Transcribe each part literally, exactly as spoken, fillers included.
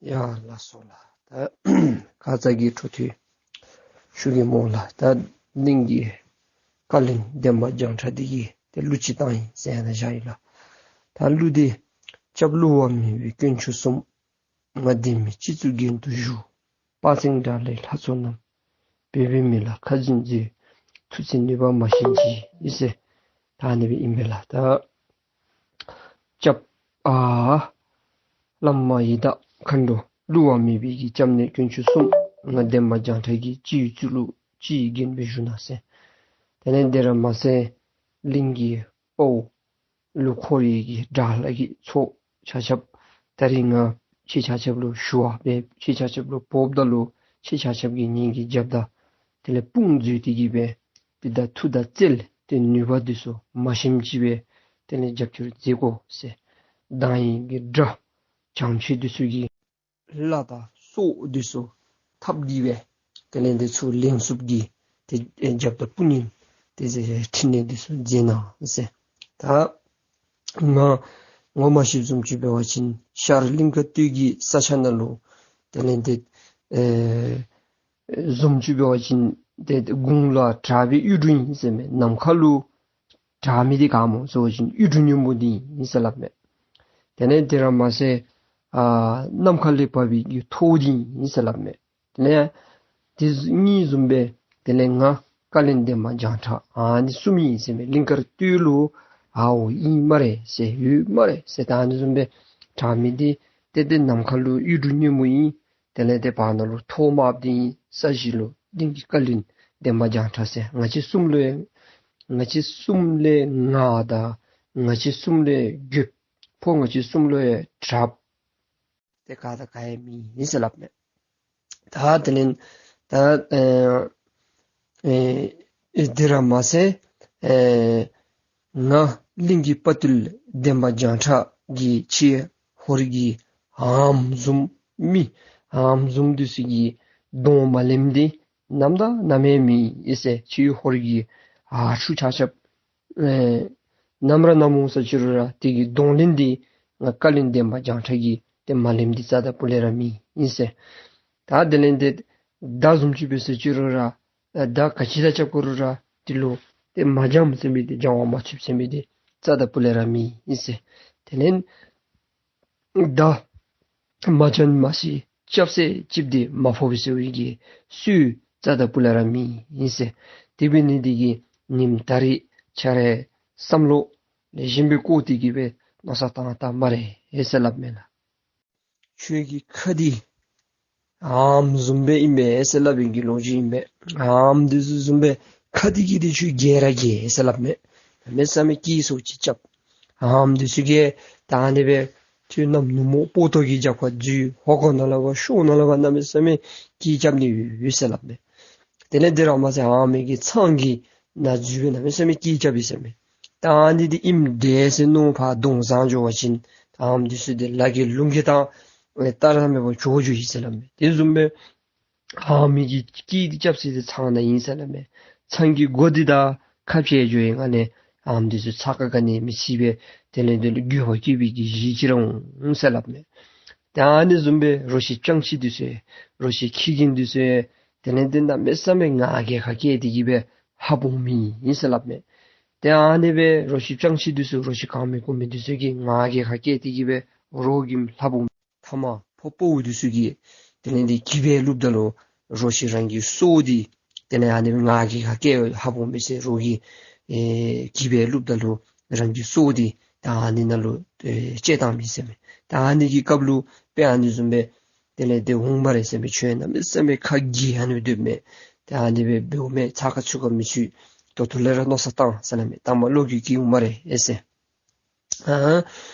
ཡ་ལགས་སོ་ལགས། ད་ཁ་ཙ་གི་འཕྲོ་མཐུད་ཞུ་གེ་སྨོ་ལགས། ད་གླིང་གི་བཀའ་བློན་འདན་མ་བྱང་ཁྲ་འདི་གིས་ཏེ་གླུ་ཅིག་བཏང་ཡི་ཟེར་ཡང་ན་བཞག་ཡི་ལགས། ད་གླུ་འདི། སྐྱབས་བསླུ་བ་མེད་པའི་དཀོན་མཆོག་གསུམ། ང་བདེན་མིན་སྤྱི་གཙུག་རྒྱན་དུ་བཞུགས། དཔའ་ཆེན་དགྲ་ལྷའི་ལྷ་ཚོགས་རྣམས། བོད་པའི་མི་ལ་ཁ་འཛིན་མཛོད། མཐུ་རྩལ་ནུས་པ་མ་ཞན་གྱིས་ཟེར། ད་ཨ་ནི་སྦེ་ཨིན་པས་ལགས། ད་སྐྱབས་ཨ་བླ་མ་ཡི་དམ་མཁའ་འགྲོ་བསླུ་བ་མེད་པའི་གི་སྐྱབས་གནས་དཀོན་མཆོག་གསུམ། ང་འདན་མ་བྱང་ཁྲ་གི་སྤྱི་གཙུག་ལུ་སྤྱི་རྒྱན་སྦེ་བཞུགས་གནང་ཟེར། དེ་ལས་དེ་ར་མ་ཚད་གླིང་གི་དཔའ་བོ་ལུ་ཁོ་རའི་གི་དགྲ་ལྷ་གི་ཚོགས་ཆ་ཁྱབ་ད་རིས་ང་ཁྱེད་ཆ་ཁྱབ་ལུ་ཞུ་བ་སྦེ་ཁྱེད་ཆ་ཁྱབ་ལུ་འབོཝ་ད་ལུ་ཁྱེད་ཆ་ཁྱབ་ཀྱིས་ངེ་གི་རྒྱབ་དང་དེ་ལས་དཔུང་མཛོད་དེ་གི་སྦེ་དེ་ད་མཐུ་དང་རྩལ་དེ་ནུས་པ་འདི་ཚུ་མ་ཞནམ་ཅིག་སྦེ་དེ་ལས་རྒྱབ་སྐྱོར་མཛད་དགོ་ཟེར། མདང་ཡི་གི་དགྲ་བྱང་ཆེ་འདི་ཚུ་གི་ལྷ་དང་སྲོག་འདི་ཚུ་ཐབས་འདི་སྦེ་དེ་ལས་འདི་ཚུ་ལེན་ཚུགསཔ་གི་དེ་རྒྱབ་དང་དཔུང་གཉེན་དེ་ཚུ་ཕྲིན་ལས་འདི་ཚུ་མཛད་གནང་ཟེར། ད་ང་ངོ་མ་ཤེསཔ་བཟུམ་ཅིག་འབད་བ་ཅིན་ཤར་གླིང་དཀར་སྟོད་ཀྱི་ས་ཆ་ནང་ལུ་དེ་ལས་འདི་ཨེ་བཟུམ་ཅིག་འབད་བ་ཅིན་དེ་དགུང་ལོ་དྲག་པའི་གཡུ་འབྲུག་ཨིན་ཟེར་མས། ནམ་མཁའ་ལུ་དྲག་མི་འདི་ག་སྨོ་ཟེར་བ་ཅིན་གཡུ་འབྲུག་སྔོན་པོ་འདི་ཨིན་ཟེར་སླབ་མས། དེ་ལས་དེ་ར་མ་ཚད་ཨ་ནམ་མཁའ་ལས་འབབ་པའི་གི་ཐོག་འདི་ཨིན་ཟེར་སླབ་མས། དེ་ལས་དེ་གཉིས་བཟུམ་སྦེ་དེ་ལས་ང་བཀའ་བློན་འདན་མ་བྱང་ཁྲ་ཨ་ནི་གསུམ་ཨིན་ཟེར་མས། གླིང་དཀར་སྟོད་ལུ་ཨའོ་ཨིན་སྨ་རེ་ཟེར་ཡོད་སྨ་རེ་ཟེར། ད་ཨ་ནི་བཟུམ་སྦེ་དྲག་མི་འདི་ཏེ་ཏེ་ནམ་མཁའ་ལུ་གཡུ་འབྲུག་སྔོན་པོ་ཨིན། དེ་ལས་ཏེ་བར་ན་ལུ་ཐོག་དམརཔོ་འདི་ཨིན། ས་གཞི་ལུ་གླིང་གི་བཀའ་བློན་འདན་མ་བྱང་ཁྲ་ཟེར། ང་བཅས་གསུམ་ལུ་ཡང་ང་བཅས་གསུམ་ལས་མངའ་དང་ང་བཅས་གསུམ་ལས་རྒོདཔ་ཕོ་ང་བཅས་གསུམ་ལུ་ཡང་དྲགཔ་ཏེ་ག་དང་ག་ཡང་མེད་ཨིན་ཟེར་སླབ་མས། ད་དེ་ལས་ད་ཨེ་ཨེ་དེ་ར་མ་ཚད་ཨེ་ང་གླིང་གི་དཔའ་བརྟུལ་འདན་མ་བྱང་ཁྲ་གི་ཁྱེད་ཧོར་གྱི་ཨམ་བཟུམ་མི་ཨམ་བཟུམ་འདི་ཚུ་གི་གདོང་མ་ལེནམ་འདི་ནམ་དང་ནམ་ཡང་མེད་ཨིན་ཟེར། ཁྱེད་ཧོར་གྱི་ཨ་ཤུ་ཆ་ཁྱབ་ཨེ་ནམ་ར་ནམ་འོང་ས་ཅི་རུང་ར་དེ་གི་གདོང་ལེན་འདི་ང་བཀའ་བློན་འདན་མ་བྱང་ཁྲ་གིས་ཏེ་མ་ལེནམ་འདི་རྩ་དང་སྤུ་ལས་ར་མེད་ཨིན་ཟེར། ད་དེ་ལས་འདི་མདའ་བཟུམ་ཅིག་འབད་ས་ཅི་རུང་ར་ཨ་མདའ་ག་ཅི་དང་རྐྱབ་དགོ་རུང་ར་དེ་ལུ་ཏེ་མ་འཇམ་ཟེར་མི་འདི་འཇམ་པར་མ་ཚུགས་ཟེར་མི་འདི་རྩ་དང་སྤུ་ལས་ར་མེད་ཨིན་ཟེར། དེ་ལས་མདའ་མ་འཇམ་མ་ཤེས་རྐྱབ་ས་ཅིག་འདི་མ་ཕོགཔ་ཟེར་བའི་གི་སྲོལ་རྩ་དང་སྤུ་ལས་ར་མེད་ཨིན་ཟེར། དེ་འབད་ནི་འདི་གིས་ཉིནམ་ད་རིས་ཁྱེད་རའི་བསམ་བློ་ལེགས་ཤོམ་སྦེ་བཀོད་དེ་གི་སྦེ་མནོ་བསམ་བཏང་བལྟ་སྨ་རེ་ཟེར་སླབ་མས་ལགས། ཁྱོད་ཀྱི་ཁ་འདི་ཨམ་བཟུམ་སྦེ་ཨིན་པས་ཟེར་སླབ་པའི་གི་ལོ་རྒྱུས་ཨིན་པས། ཨམ་འདི་ཚུ་བཟུམ་སྦེ་ཁ་འདི་གིས་འདི་ཁྱོད་རྒྱས་ར་རྒྱས་ཟེར་སླབ་མས། གནམ་མེད་ས་མེད་སྐད་སོགས་ཅིག་རྐྱབ། ཨམ་འདི་ཚུ་གིས་ད་ཨ་ནི་སྦེ་ཁྱོད་གནམ་ནུབ་མོ་སྤོ་ཏོ་གི་རྒྱབ་ཁར་འཛུལ་ཧོ་གོ་ནང་ལུ་ག་ཤོ་ནང་ལུ་ག་གནམ་མེད་ས་མེད་སྐད་རྐྱབ་ནི་ཡོད་ཟེར་སླབ་མས། དེ་ལས་དེ་ར་མ་ཚད་ཨམ་གི་ཚང་གི་ནང་འཛུལ་སྦེ་གནམ་མེད་ས་མེད་སྐད་རྐྱབ་ཡི་ཟེར་མས། ད་ཨ་ནི་འདི་ཨིནམ་འདྲས་ཟེར་མནོ་ཕར་གདོང་བཟང་འགྱོ་བ་ཅིན་ཨམ་འདི་ཚུ་འདི་ལ་གི་རླུང་གིས་ད་ཨེ་སྟར་མེད་པར་འགྱོ་འགྱོཝ་ཨིན་ཟེར་སླབ་མས། དེ་བཟུམ་སྦེ་ཨམ་གི་སྐད་འདི་རྐྱབ་ས་འདི་ཚང་ནང་ཨིན་ཟེར་སླབ་མས། ཚང་གི་སྒོ་འདི་དང་ཁ་ཕྱེ་འགྱོ་བའི་སྒང་ལས་ཨམ་འདི་ཚུ་ཚ་ཁ་ག་ནི་མི་ཤེས་པས། དེ་ལས་དེ་ལུ་འགྱོད་པ་སྐྱེ་བའི་གི་གཞི་ཅིག་ར་འོང་ཟེར་སླབ་མས། ད་ཨ་ནི་བཟུམ་སྦེ་རོ་ཁྱི་སྤྱང་ཁྱི་འདི་ཚུ་རོ་ཁྱི་ཁྱི་རྒན་འདི་ཚུ་དེ་ལས་དེ་གནམ་མེད་ས་མེད་ང་རྒྱལ་ཁ་སྐྱེད་དེ་གི་སྦེ་ཧ་འབོ་མི་ཨིན་ཟེར་སླབ་མས། ཏེ་ཨ་ནི་སྦེ་རོ་ཁྱི་སྤྱང་ཁྱི་འདི་ཚུ་རོ་ཁྱི་གང་མི་གོ་མི་འདི་ཚུ་གིས་ང་རྒྱལ་ཁ་སྐྱེད་དེ་གི་སྦེ་རོགས་ཀྱིས་ཧ་འབོ་མི། ཐ་མ་ཕོ་དཔའ་བོ་འདི་ཚུ་གིས་དེ་ལས་དེ་གྱིས་སྦེ་བླུགཔ་ད་ལུ་རོ་ཁྱི་རང་གི་སྲོག་འདི་དེ་ལས་ཨ་ནི་སྦེ་ང་རྒྱལ་ཁ་སྐྱེད་ཧ་འབོ་མི་ཟེར་རོགས་ཀྱིས་ཨེ་གྱིས་སྦེ་བླུགཔ་ད་ལུ་རང་གི་སྲོག་འདི་ད་ཨ་ནི་ནང་ལུ་ཨེ་བཅད་བཏང་མི་ཟེར་མས། ད་ཨ་ནི་གི་སྐབས་ལུ་དཔེ་ཨ་ནི་བཟུམ་སྦེ་དེ་ལས་དེ་འོང་སྨ་རེ་ཟེར་མས། ཁྱོད་གནམ་མེད་ས་མེད་ཁ་རྒྱས་ཨ་ནི་སྦེ་སྡོདཔ་མས། ད་ཨ་ནི་སྦེ་འབདཝ་མས། ཚ་ཁ་ཚུ་ཁ་མི་ཚུད། ད་ལྟོ་ལས་ར་མནོ་བསམ་བཏང་ཟེར་སླབ་མས། ད་མ་བློ་འགྱོད་སྐྱེ་འོང་སྨ་རེ་ཨེ་ཟེར། ཨ་ཨ་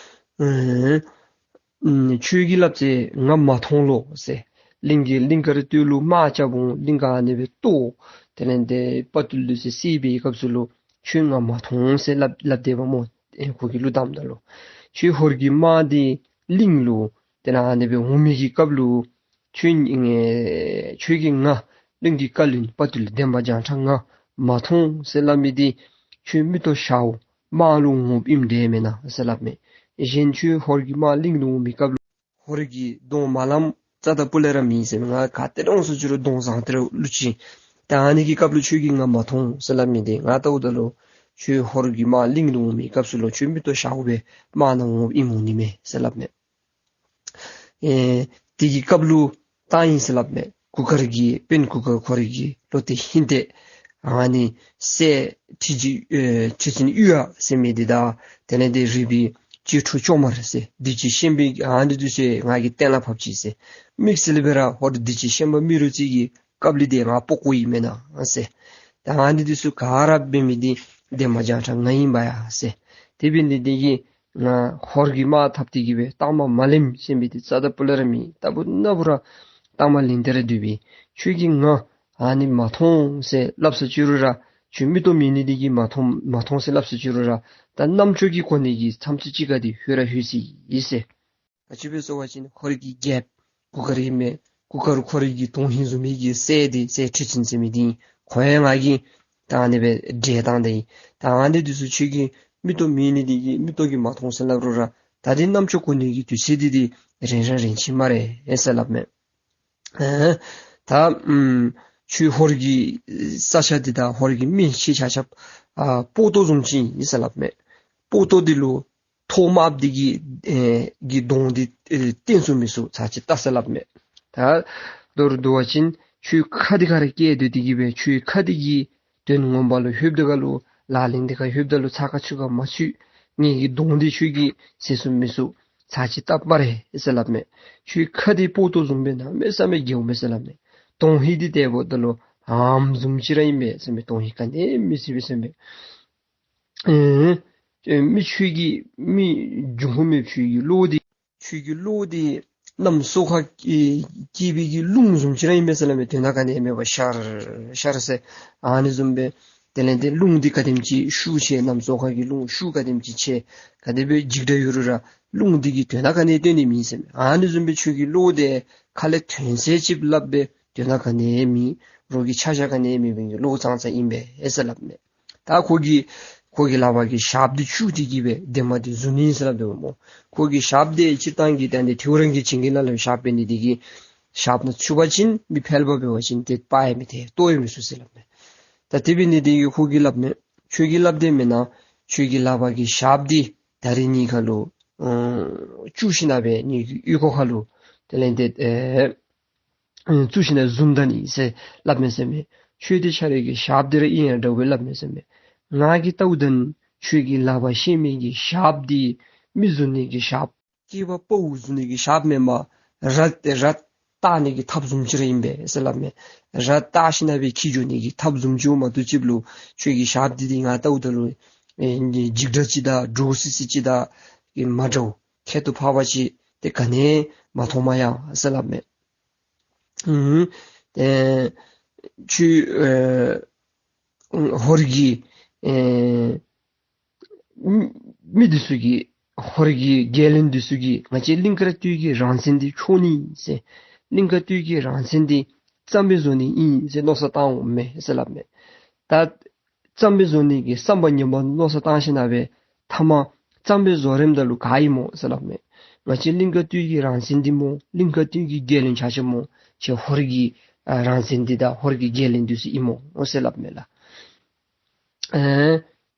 ཨ་ཁྱོད་ཀྱིས་སླབ་ཚེ་ང་མ་མཐོང་ལོ་ཟེར། གླིང་གི་གླིང་དཀར་སྟོད་ལུ་དམག་རྐྱབ་འོང་། གླིང་ག་ཨ་ནི་སྦེ་གཏོར། དེ་ལས་དེ་དཔའ་བརྟུལ་འདི་ཚུ་བསད་པའི་སྐབས་སུ་ལུ་ཁྱོད་ང་མ་མཐོང་ཟེར་སླབ་སླབ་སྡོདཔ་སྨོ། ཨེ་ཁོ་གིས་གླུ་བཏངམ་ད་ལུ་ཁྱོད་ཧོར་གྱི་དམག་འདི་གླིང་ལུ་དེ་ལས་ཨ་ནི་སྦེ་འོང་མི་གི་སྐབས་ལུ་ཁྱོད་ཨེ་ཁྱོད་ཀྱིས་ང་གླིང་གི་བཀའ་བློན་དཔའ་བརྟུལ་འདན་མ་བྱང་ཁྲ་ང་མ་མཐོང་ཟེར་སླབ་མི་འདི་ཁྱོད་མིག་ཏོ་ཞརཝ་དམག་ལུ་འོངམ་ཨིནམ་འདྲས་མེན་ན་ཟེར་སླབ་མས། གཞན་ཁྱོད་ཧོར་གྱི་དམག་གླིང་ལུ་འོང་མི་སྐབས་ལུ་ཧོར་གྱི་གདོང་མ་ལམ་ རྩ་དང་སྤུ་ལས་ར་མེད་ཟེར་མས། ང་ག་ཏེ་འོང་སུ་ཅི་རུང་གདོང་བཟང་སྟེ་ར་ལུས་ཅི། ད་ཨ་ནི་གི་སྐབས་ལུ་ཁྱོད་ཀྱིས་ང་མ་མཐོང་ཟེར་སླབ་མི་འདི་ང་ལྟཝ་ད་ལུ་ཁྱོད་ཧོར་གྱི་དམག་གླིང་དུ་འོང་མི་སྐབས་སུ་ལུ་ཁྱོད་མིག་ཏོ་ཞརཝ་སྦེ་དམག་ནང་འོང་ཨིནམ་འོང་ནི་མས་ཟེར་སླབ་མས། ཨེ་དེ་གི་སྐབས་ལུ་བཏང་ཡི་ཟེར་སླབ་མས། གུར་དཀར་གྱི་དཔོན་གུར་དཀར་ཁོ་རའི་གི་བློ་གཏད་ཧིང་གཏད་ཨ་ནི་སྲས་ཁྲི་ཆེན་ཨེ་ཁྲི་ཆེན་གཡུ་ཡག་ཟེར་མི་འདི་དང་དེ་ལས་དེ་རུས་པའི་གཅེས་ཕྲུག་ཅོག་མར་ཟེར་བདེ་སྐྱིད་ཤན་པའི་ཨ་ནི་འདི་ཚུ་ང་གིས་གཏན་ལ་ཕབ་ཅི་ཟེར། དམིགས་བསལ་སྦེ་ར་ཧོར་བདེ་སྐྱིད་ཤན་པ་རྨེ་རུ་རྩེ་གི་སྐབས་ལས་དེ་ང་སྤོ་བཀོ་ཡི་མེན་ན་ཟེར། ད་ཨ་ནི་འདི་ཚུ་ག་ར་འབད་མི་འདི་འདན་མ་བྱང་ཁྲ་ང་ཨིན་པ་ཡ་ཟེར། དེ་འབད་ནི་འདི་གིས་ང་ཧོར་གྱི་དམག་འཐབ་སྟེ་གི་སྦེ་རྟགས་མ་མ་ལེནམ་ཟེར་མི་འདི་རྩ་དང་སྤུ་ལས་ར་མེད། རྟག་བུ་ན་བུ་ར་རྟགས་མ་ལེན་ཏེ་ར་སྡོད་པས། ཁྱོད་ཀྱིས་ང་ཨ་ནི་མ་མཐོང་ཟེར་སླབ་ས་ཅི་རུང་ར་ཁྱོད་མིག་ཏོ་མེད་ནི་འདི་གིས་མ་མཐོང་མ་མཐོང་ཟེར་སླབ་ས་ཅི་རུང་ར་ད་རྣམ་ཅོ་གིས་གོ་ནི་གི་མཚམས་ཚོད་ཅིག་ཁར་འདི་ལྷོད་ར་ལྷོད་སོ་ཡི་ཟེར། ག་ཅི་སྦེ་ཟེར་བ་ཅིན་ཧོར་གྱི་རྒྱལཔོ་གུར་དཀར་ཨིན་མས། གུར་དཀར་ཁོ་རའི་གི་དོན་ཧིང་བཟུང་མི་གི་སྲས་འདི་སྲས་ཁྲི་ཆེན་ཟེར་མི་འདི་ཁོ་ཡང་ང་གིས་ད་ཨ་ནི་སྦེ་བསྒྲལ་བཏང་ད་ཡི། ད་ཨ་ནི་འདི་ཚུ་ཁྱོད་ཀྱིས་མིག་ཏོ་མེད་ནི་འདི་གིས་མིག་ཏོ་གིས་མ་མཐོང་ཟེར་སླབ་རུང་ར་ད་འདི་རྣམ་ཅོ་གོ་ནི་གི་དུས་ཚོད་འདི་འདི་རན་ར་རན་ཅི་སྨ་རེ་ཨེ་ཟེར་སླབ་མས། ཨེ་ད་ཨམ་ཁྱོད་ཧོར་གྱི་ས་ཆ་འདི་དང་ཧོར་གྱི་མི་ཤི་ཆ་ཁྱབ་ཨ་སྤོ་ཏོ་བཟུམ་ཅིག་ཨིན་ཟེར་སླབ་མས། སྤོ་ཏོ་འདི་ལུ་ཐོག་དམརཔོ་འདི་གི་ཨེ་གི་གདོང་འདི་ཨེ་བསྟན་ཚུགས་མི་ཚུགས་ཚར་ཅིག་བལྟ་ཟེར་སླབ་མས། ད་མདོར་བསྡུ་བ་ཅིན་ཁྱོད་ཁ་འདི་ཁར་བཀལ་སྡོད་དེ་གི་སྦེ་ཁྱོད་ཁ་འདི་གིས་དོན་ངོ་མ་ལུ་ལྷོདཔ་ད་ག་ལུ་ལག་ལེན་འདི་ཁར་ལྷོདཔ་ད་ལུ་ཚགས་ཁར་ཚུད་ག་མ་ཚུད་ངེ་གི་གདོང་འདི་ཁྱོད་ཀྱིས་གཟིགས་ཚུགས་མི་ཚུགས་ཚར་ཅིག་བལྟ་སྨ་རེ་ཟེར་སླབ་མས། ཁྱོད་ཁ་འདི་སྤོ་ཏོ་བཟུམ་སྦེ་གནམ་མེད་ས་མེད་རྒྱལཝ་མས་ཟེར་སླབ་མས། དོན་ཧིང་འདི་བལྟཝ་ད་ལུ་འམ་བཟུམ་ཅིག་ར་ཨིན་པས་ཟེར་མས། དོན་ཧིང་ག་ནི་མི་སྲིད་པས་ཟེར་མས། ཨེ་ཨེ་མི་ཁྱོད་ཀྱི་མི་འབྱུང་ཁུངས་མེད་ཁྱོད་ཀྱི་བློ་འདི་ཁྱོད་ཀྱི་བློ་འདི་གནམ་སོ་ཁ་སྐྱེ་སྐྱེ་བའི་གི་རླུང་བཟུམ་ཅིག་ར་ཨིན་པས་ཟེར་སླབ་མས། དོན་དག་ག་ནི་མེད་པར་ཤར་ཤར་ཟེར་ཨ་ནི་བཟུམ་སྦེ་དེ་ལས་དེ་རླུང་འདི་ག་དེམ་ཅིག་ཤུགས་ཆེ་གནམ་སོ་ཁ་གི་རླུང་ཤུགས་ག་དེམ་ཅིག་ཆེ་ག་དེ་སྦེ་འཇིགས་སྒྲ་ཡོད་རུང་ར་རླུང་འདི་གིས་དོན་དག་ག་ནི་སྟོན་ནི་མེད་ཟེར་མས། ཨ་ནི་བཟུམ་སྦེ་ཁྱོད་ཀྱི་བློ་འདི་ཁ་ལས་ཐོན་ཚད་ཅིག་སླབ་སྦེ་དོན་དག་ག་ནི་མེད། རོགས་ཀྱི་ཆ་བཞག་ག་ནི་མེད་པའི་གི་བློ་ཙང་ཙ་ཨིན་པས་ཨེ་ཟེར་སླབ་མས། ད་ཁོ་གིས་ཁོ་གི་ལག་པ་གི་ཞགསཔ་འདི་བཅུག་སྟེ་གི་སྦེ་འདན་མ་འདི་བཟུང་ནི་ཟེར་སླབ་དོ་སྨོ། ཁོ་གི་ཞགསཔ་འདི་སྤྱིར་བཏང་གི་ད་འདི་ཐེའུ་རང་གི་བྱིན་གྱིས་བརླབས་ཞགསཔ་འབད་ནི་འདི་གིས་ཞགསཔ་ནང་ཚུད་པ་ཅིན་མི་ཕལ་པ་འབད་བ་ཅིན་ཏེ་སྤར་ཡང་མི་ཐལ་བཏོག་ཡང་མི་ཚུགས་ཟེར་སླབ་མས། ད་དེ་འབད་ནི་འདི་གིས་ཁོ་གིས་སླབ་མས། ཁྱོད་ཀྱིས་སླབ་དེས་མེན་ན། ཁྱོད་ཀྱི་ལག་པ་གི་ཞགསཔ་འདི་ད་རིས་ངེའི་ཁ་ལུ་ཨ་བཅུག་ཞིནམ་སྦེ་ངེའི་གི་ཨོལ་ལྐོག་ཁ་ལུ་དེ་ལས་དེ་ཨེ་བཙུགས་ཞིནམ་བཟུང་ད་ནི་ཟེར་སླབ་མས་ཟེར་མས། ཁྱོད་དེ་ཁྱོད་རའི་གི་ཞགསཔ་འདི་ར་ཨིན་ཡང་འདྲཝ་སྦེ་སླབ་མས་ཟེར་མས། ང་གིས་བལྟཝ་ད་ཁྱོད་ཀྱི་ལག་པར་བཤེད་མི་གི་ཞགསཔ་འདི་མི་བཟུང་ནི་གི་ཞགསཔ་སྐྱེས་པ་ཕོ་བཟུང་ནི་གི་ཞགསཔ་མེན་པར་ར་ར་བཏགས་ནི་གི་ཐགཔ་བཟུམ་ཅིག་ར་ཨིན་པས་ཟེར་སླབ་མས། ར་བཏགས་ཞིནམ་སྦེ་འཁྱིད་འགྱོ་ནི་གི་ཐགཔ་བཟུམ་ཅིག་མ་གཏོགས་ཅིག་ལུ་ཁྱོད་ཀྱི་ཞགསཔ་འདི་འདི་ང་བལྟཝ་ད་ལུ་ཨེ་འཇིགས་སྒྲ་ཅིག་དང་འདྲོག་སི་སི་ཅིག་དང་གི་མ་འདྲཝ་ཁྱད་དུ་འཕགས་པ་ཅིག་དེ་ག་ནི་མ་མཐོང་མས་ཡ་ཟེར་སླབ་མས། ཨུམ། ཏེ་ཁྱོད་ཨེ་ཧོར་གྱི་ཨེ་མི་མི་འདི་ཚུ་གིས་ཧོར་གྱི་རྒྱལ་བློན་འདི་ཚུ་གིས་ང་བཅས་གླིང་དཀར་སྟོད་ཀྱི་རང་བཙན་འདི་འཕྱོག་ནི་ཟེར། གླིང་དཀར་སྟོད་ཀྱི་རང་བཙན་འདི་རྩ་མེད་བཟོ་ནི་ཨིན་ཟེར་མནོ་བསམ་བཏང་འོང་མས་ཟེར་སླབ་མས། ད་རྩ་མེད་བཟོ་ནི་གི་བསམ་པ་ངན་པ་མནོ་བསམ་བཏང་ཞིནམ་སྦེ་མཐའ་མ་རྩ་མེད་བཟོ་རནམ་ད་ལུ་ག་ཨིན་སྨོ་ཟེར་སླབ་མས། ང་བཅས་གླིང་དཀར་སྟོད་ཀྱི་རང་བཙན་འདི་སྨོ། གླིང་དཀར་སྟོད་ཀྱི་རྒྱལ་བློན་ཆ་ཁྱབ་སྨོ། ཁྱེད་ཧོར་གྱི་ཨ་རང་བཙན་འདི་དང་ཧོར་གྱི་རྒྱལ་བློན་འདི་ཚུ་ཨིན་སྨོ་ཟེར་སླབ་མས་ལགས། ཨེ་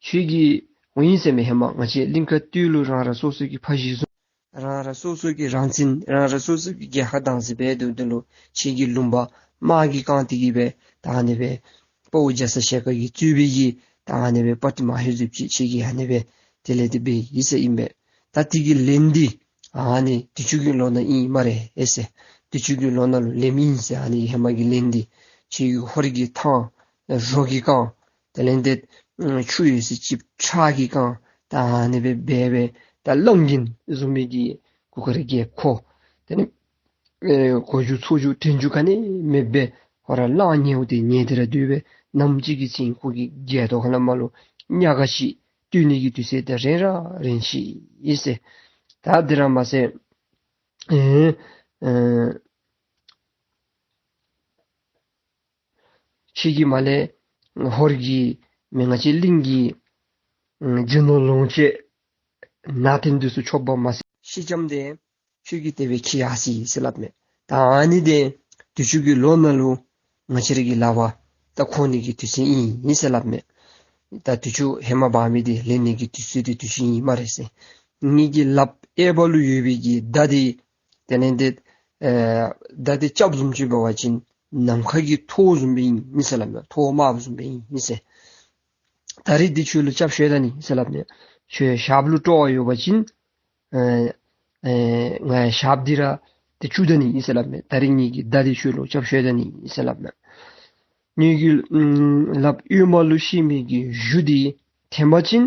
ཁྱོད་ཀྱིས་འོང་ཡི་ཟེར་མས། ཧེ་མ་ང་བཅས་གླིང་དཀར་སྟོད་ལུ་རང་རང་སོ་སོ་གི་ཕ་གཞིས་བཟུང་། རང་རང་སོ་སོ་གི་རང་བཙན་རང་རང་སོ་སོ་གི་རྒྱལ་ཁ་དྭངས་གསལ་སྦེ་སྡོད་དོ་ལུ་ཁྱེད་ཀྱི་ལུང་པ་དམག་གིས་བཀང་སྟེ་གི་སྦེ་ད་ཨ་ནི་སྦེ་དཔའ་བོ་རྒྱ་ཚ་ཞལ་དཀར་གྱིས་གཙོས་པའི་གི་ད་ཨ་ནི་སྦེ་དཔའ་ཐུལ་མ་ཧེ་ཟུབ་ཅིག་ཁྱེད་ཀྱིས་ཨ་ནི་སྦེ་དེ་ལས་དེ་སྦེ་ཡི་ཟེར་ཨིན་པས། ད་དེ་གི་ལན་འདི་ཨ་ནི་དུས་ཅི་གི་ལོ་ནང་ཨིན་སྨ་རེ་ཨེ་ཟེར། དུས་ཅི་གི་ལོ་ནང་ལུ་ལེནམ་ཨིན་ཟེར། ཨ་ནི་ཧེ་མ་གི་ལན་འདི་ཁྱེད་ཀྱི་ཧོར་གྱིས་འཐང་རོགས་ཀྱིས་བཀང་དེ་ལས་དེ་ཆུ་ཡོད་སའི་ཅིག་ཁྲག་གིས་བཀང་ད་ཨ་ནི་སྦེ་འབད་སྦེ་ད་གླང་རྒན་བཟུམ་མའི་གི་གུར་དཀར་རྒྱལཔོ་ཁོ་དེ་ནི་ཨེ་གོ་རྒྱུ་ཚོར་རྒྱུ་དྲན་རྒྱུ་ག་ནི་མེད་པར་ཁོ་ར་གླང་ཉལཝ་དེ་ཉལ་ཏེ་ར་སྡོད་པས། ནམ་ཅིག་གི་ཚེ་ཁོ་གི་སྒལ་ཏོ་ཁ་ལས་མར་ལུ་ཉག་ག་ཅིག་བཏོན་ནི་གི་དུས་ཚོད་དེ་རན་ར་རན་ཅི་ཨིན་ཟེར། ད་དེ་ར་མ་ཚད་ཨེ་ཨེ་ཁྱེད་ཀྱིས་མ་ལས་ཧོར་གྱི་མི་ང་བཅས་གླིང་གི་ཨེ་རྒྱུ་ནོར་ལོངས་སྤྱོད་ནང་རྟེན་འདི་ཚུ་འཕྱོག་པ་མ་ཚད་ཤེལ་ལྕམ་དེ་ཁྱོད་ཀྱིས་དེ་སྦེ་འཁྱིད་ཡར་སོ་ཡི་ཟེར་སླབ་མས། ད་ཨ་ནི་དེ་དུས་ཅི་གི་ལོ་ནང་ལུ་ང་བཅས་ར་གི་ལག་པར་ད་འཁོར་ནི་གི་དུས་ཚོད་ཨིན་ཨིན་ཟེར་སླབ་མས། ད་དུས་ཅི་ཧེ་མ་འབག་མི་དེ་ལེན་ནི་གི་དུས་ཚོད་དེ་དུས་ཅི་ཨིན་སྨ་རེ་ཟེར། ངེ་གི་ལགཔ་གཡས་པ་ལུ་ཡོད་པའི་གི་མདའ་དེ་དེ་ལས་དེ་ཨེ་མདའ་དེ་རྐྱབ་བཟུམ་ཅིག་འབད་བ་ཅིན་ནམ་མཁའ་གི་ཐོག་བཟུམ་སྦེ་ཨིན་ཟེར་སླབ་མས། ཐོག་དམརཔོ་བཟུམ་སྦེ་ཨིན་ཟེར། ད་རིས་འདི་ཁྱོད་ལུ་རྐྱབ་ཤོར་ད་ནི་ཟེར་སླབ་མས། ཁྱོད་ཞགཔ་ལུ་སྤྲོ་བ་ཡོད་པ་ཅིན་ཨེ་ཨེ་ང་ཞགཔ་འདི་ར་ཏེ་བཅུག་ད་ནི་ཨིན་ཟེར་སླབ་མས། ད་རིས་ངེ་གི་མདའ་འདི་ཁྱོད་ལུ་རྐྱབ་ཤོར་ད་ནི་ཨིན་ཟེར་སླབ་མས། ངེ་གི་ཨམ་ལགཔ་གཡོན་མ་ལུ་བཤེད་མི་གི་གཞུ་འདི་འཐེན་པ་ཅིན་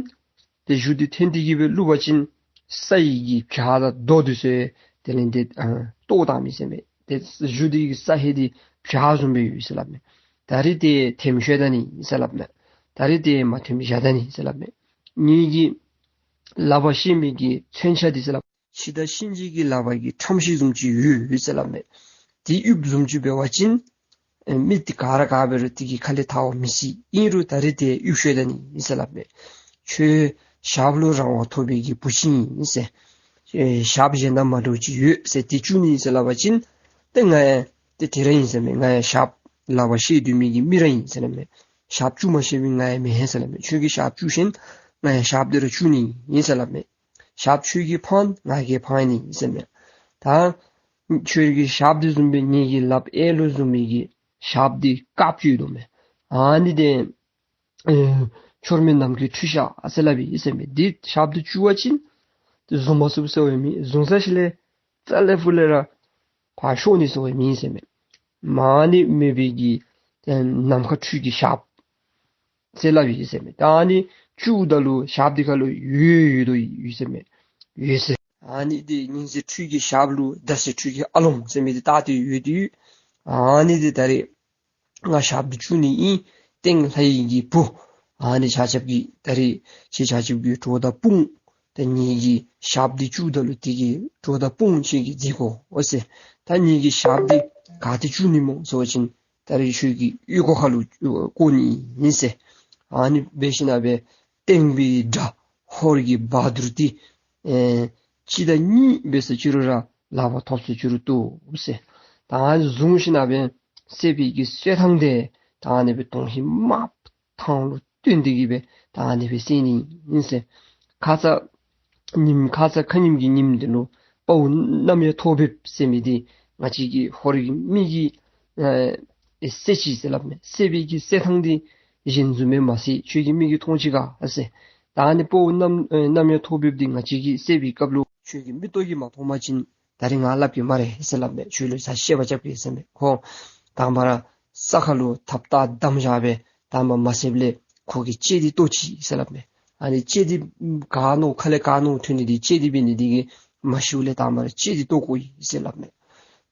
ཏེ་གཞུ་འདི་འཐེན་ཏེ་གི་སྦེ་བླུག་པ་ཅིན་ས་ཡི་གི་བྱག་དང་རྡོ་འདི་ཚུ་དེ་ལས་དེ་ཨ་གཏོར་བཏང་མི་ཟེར་མས། ཏེ་གཞུ་འདི་གི་ས་ཧེ་འདི་བྱག་བཟུམ་སྦེ་ཡོད་ཟེར་སླབ་མས། ད་རིས་ཏེ་འཐེན་ཤོར་ད་ནི་ཨིན་ཟེར་སླབ་མས། ད་རིས་ཏེ་མ་འཐེན་བཞག་ད་ནི་ཨིན་ཟེར་སླབ་མས། ངེ་གི་ལག་པར་བཤེད་མི་གི་མཚོན་ཆ་འདི་ཟེར་སླབ་མས། འཆི་བདག་གཤིན་རྗེ་གི་ལག་པ་གི་ཁྲམ་ཤིང་བཟུམ་ཅིག་ཡོད་ཡོད་ཟེར་སླབ་མས། དེ་གཡུགཔ་བཟུམ་ཅིག་འབད་བ་ཅིན་ཨེ་མི་དེ་ག་ར་ག་འབད་རུང་དེ་གི་ཁ་ལས་ཐར་བ་མི་སྲིད། ཨིན་རུང་ད་རིས་དེ་གཡུག་ཤོར་ད་ནི་ཨིན་ཟེར་སླབ་མས། ཁྱོད་ཞགཔ་ལུ་རང་དབང་ཐོབ་པའི་གི་བུ་ཅིག་ཨིན་ཟེར། ཨེ་ཞགཔ་གཞན་དང་མ་འདྲཝ་ཅིག་ཡོད་ཟེར། དེ་བཅུག་ནི་ཨིན་ཟེར་སླབ་པ་ཅིན་ཏེ་ང་ཡང་ཏེ་དེ་ར་ཨིན་ཟེར་མས། ང་ཡང་ཞགཔ་ལག་པར་བཤེད་སྡོད་མི་གི་མི་ར་ཨིན་ཟེར་སླབ་མས། ཞགཔ་བཅུག་མ་ཤེས་པའི་ང་ཡང་མེན་ཟེར་སླབ་མས། ཁྱོད་ཀྱིས་ཞགཔ་བཅུག་ཤིག། ང་ཡང་ཞགཔ་དེ་ར་བཅུག་ནི་ཨིན་ཟེར་སླབ་མས། ཞགཔ་ཁྱོད་ཀྱིས་འཕང་ང་གིས་འཕང་ནི་ཨིན་ཟེར་མས། ད་ཁྱོད་ཀྱི་ཞགཔ་འདི་བཟུམ་སྦེ་ངེ་གི་ལགཔ་གཡས་ལུ་བཟུང་མི་གི་ཞགཔ་འདི་དཀརཔོ་ཅིག་ཡོད་དོ་མས། ཨ་ནི་དེ་ཨེ་ཁྱོད་མི་ནམ་མཁའི་འཕྲུལ་ཞགས་ཟེར་སླབ་ཨིན་ཟེར་མས། འདི་ཞགཔ་འདི་བཅུག་པ་ཅིན་ཏེ་བཟུང་མ་ཚུགས་ཟེར་བའི་མེད། བཟུང་ཚར་ཞིནམ་ལས་རྩ་ལས་ཕུ་ལས་ར་ཕར་ཤོར་ནི་ཟེར་བའི་མེད་ཟེར་མས། མ་ཎི་མེད་པའི་གི་ཨེ་ནམ་མཁའ་འཕྲུལ་གྱི་ཞགཔ་ཟེར་སླབ་ཨིན་ཟེར་མས། ད་ཨ་ནི་བཅུགཔ་ད་ལུ་ཞགཔ་འདི་ཁ་ལུ་འོད་ཡོད་དོ་ཡོད་ཟེར་མས། འོད་ཟེར། ཨ་ནི་འདི་ཉི་ཟེར་འཕྲུལ་གྱི་ཞགཔ་ལུ་ཟླ་ཟེར་འཕྲུལ་གྱི་ཨ་ལོང་ཟེར་མི་འདི་བཏགས་ཏེ་ཡོད་དེ། ཨ་ནི་འདི་ད་རིས་ང་ཞགཔ་འདི་བཅུག་ནི་ཨིན། སྟེང་ལྷ་ཡི་གི་བུ་ཨ་ནི་ཆ་ཁྱབ་ཀྱིས་ད་རིས་ཁྱེད་ཆ་ཁྱབ་ཀྱི་གྲོགས་དང་དཔུང་ད་ངེ་གི་ཞགཔ་འདི་བཅུགཔ་ད་ལུ་དེ་གི་གྲོགས་དང་དཔུང་ཁྱེད་ཀྱིས་འཛིན་དགོ་འོ་ཟེར། ད་ངེ་གི་ཞགཔ་འདི་ག་ཏེ་བཅུག་ནི་སྨོ་ཟེར་བ་ཅིན་ད་རིས་ཁྱོད་ཀྱི་ཨོལ་ལྐོག་ཁ་ལུ་བཀོ་ནི་ཨིན་ཟེར། ཨ་ནི་འབད་ཞིནམ་ལས་སྟོན་པའི་དགྲ་ཧོར་གྱི་བ་དུར་འདི་ཨེ་གཅིག་དང་གཉིས་འབད་ཟེར་ཅི་རུང་ར་ལག་པར་ཐོབ་ཟེར་ཅི་རུང་བཏུབ་ཟེར། ད་ཨ་ནི་བཟུང་ཞིནམ་ལས་བསད་པའི་གི་གསད་ཐངས་དེ་ད་ཨ་ནི་སྦེ་དོན་ཧིང་དམརཔོ་ཐང་ལུ་བཏོན་ཏེ་གི་སྦེ་ད་ཨ་ནི་སྦེ་བསད་ནི་ཨིན་ཟེར། ཁ་ཙ་ཉིནམ་ཁ་ཙ་ཁ་ཉིནམ་གྱི་ཉིནམ་འདི་ལུ་དཔའ་བོ་རྣམ་གཡོ་ཐོག་འབེབས་ཟེར་མི་འདི་ང་བཅས་ཀྱི་ཧོར་གྱི་མི་གི་ཨེ་གསད་ཅི་ཟེར་སླབ་མས། བསད་པའི་གི་གསད་ཐངས་འདི་གཞན་བཟུམ་སྦེ་མ་གསད། ཁྱོད་ཀྱི་མིག་གིས་མཐོང་ཅི་ག་ཟེར། ད་ཨ་ནི་དཔའ་བོ་རྣམ་ཨེ་རྣམ་གཡོ་ཐོག་འབེབས་འདི་ང་བཅས་ཀྱིས་བསད་པའི་སྐབས་ལུ་ཁྱོད་ཀྱི་མིག་ཏོ་གིས་མ་མཐོང་པ་ཅིན་ད་རིས་ང་སླབ་གེ་སྨ་རེ་ཟེར་སླབ་མས། ཁྱོད་ལུ་ཚ་བཤད་པ་རྐྱབ་གེ་ཟེར་མས། ཁོ་དང་པ་ར་ས་ཁ་ལུ་ཐགཔ་བཏགས་བསྡམས་བཞག་སྦེ་དང་པ་མ་བསདཔ་ལས་ཁོ་གི་ལྕེ་འདི་བཏོག་ཅི་ཟེར་སླབ་མས། ཨ་ནི་ལྕེ་འདི་ག་ནོར་ཁ་ལས་ག་ནོར་ཐོན་ནི་འདི་ལྕེ་འདི་འབད་ནི་འདི་གིས་མ་ཤིཝ་ལས་དང་པ་ར་ལྕེ་འདི་བཏོག་དགོ་ཨིན་ཟེར་སླབ་མས།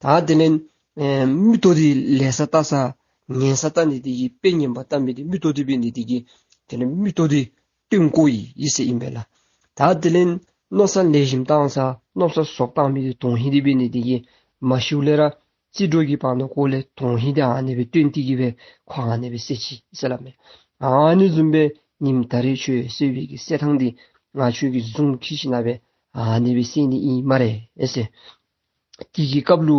ད་དེ་ལས་ཨེ་མིག་ཏོ་འདི་ལེགས་ས་ལྟ་ས་ངན་ས་ལྟ་ནི་འདི་གིས་དཔེ་ངན་པ་ལྟ་མི་འདི་མིག་ཏོ་འདི་འབད་ནི་འདི་གིས་དེ་ལས་མིག་ཏོ་འདི་བཏོན་དགོ་ཨིན་ཟེར་ཨིན་པས་ལགས། ད་དེ་ལས་མནོ་བསམ་ལེགས་ཤོམ་བཏང་ས་མནོ་བསམ་ཟོགཔ་བཏང་མི་འདི་དོན་ཧིང་འདི་འབད་ནི་འདི་གིས་མ་ཤིཝ་ལས་ར་རྩིས་འགྲོས་ཀྱི་བར་ན་ཁོ་ལས་དོན་ཧིང་འདི་ཨ་ནི་སྦེ་བཏོན་ཏེ་གི་སྦེ་ཁོ་ཨ་ནི་སྦེ་བསད་ཅི་ཟེར་སླབ་མས། ཨ་ནི་བཟུམ་སྦེ་ཉིནམ་ད་རིས་ཁྱོད་བསད་པའི་གི་གསད་ཐངས་འདི་ང་ཁྱོད་ཀྱིས་བཟུང་འཁྱིད་ཞིནམ་ལས་ཨ་ནི་སྦེ་བསད་ནི་ཨིན་སྨ་རེ་ཟེར། དེ་གི་སྐབས་ལུ་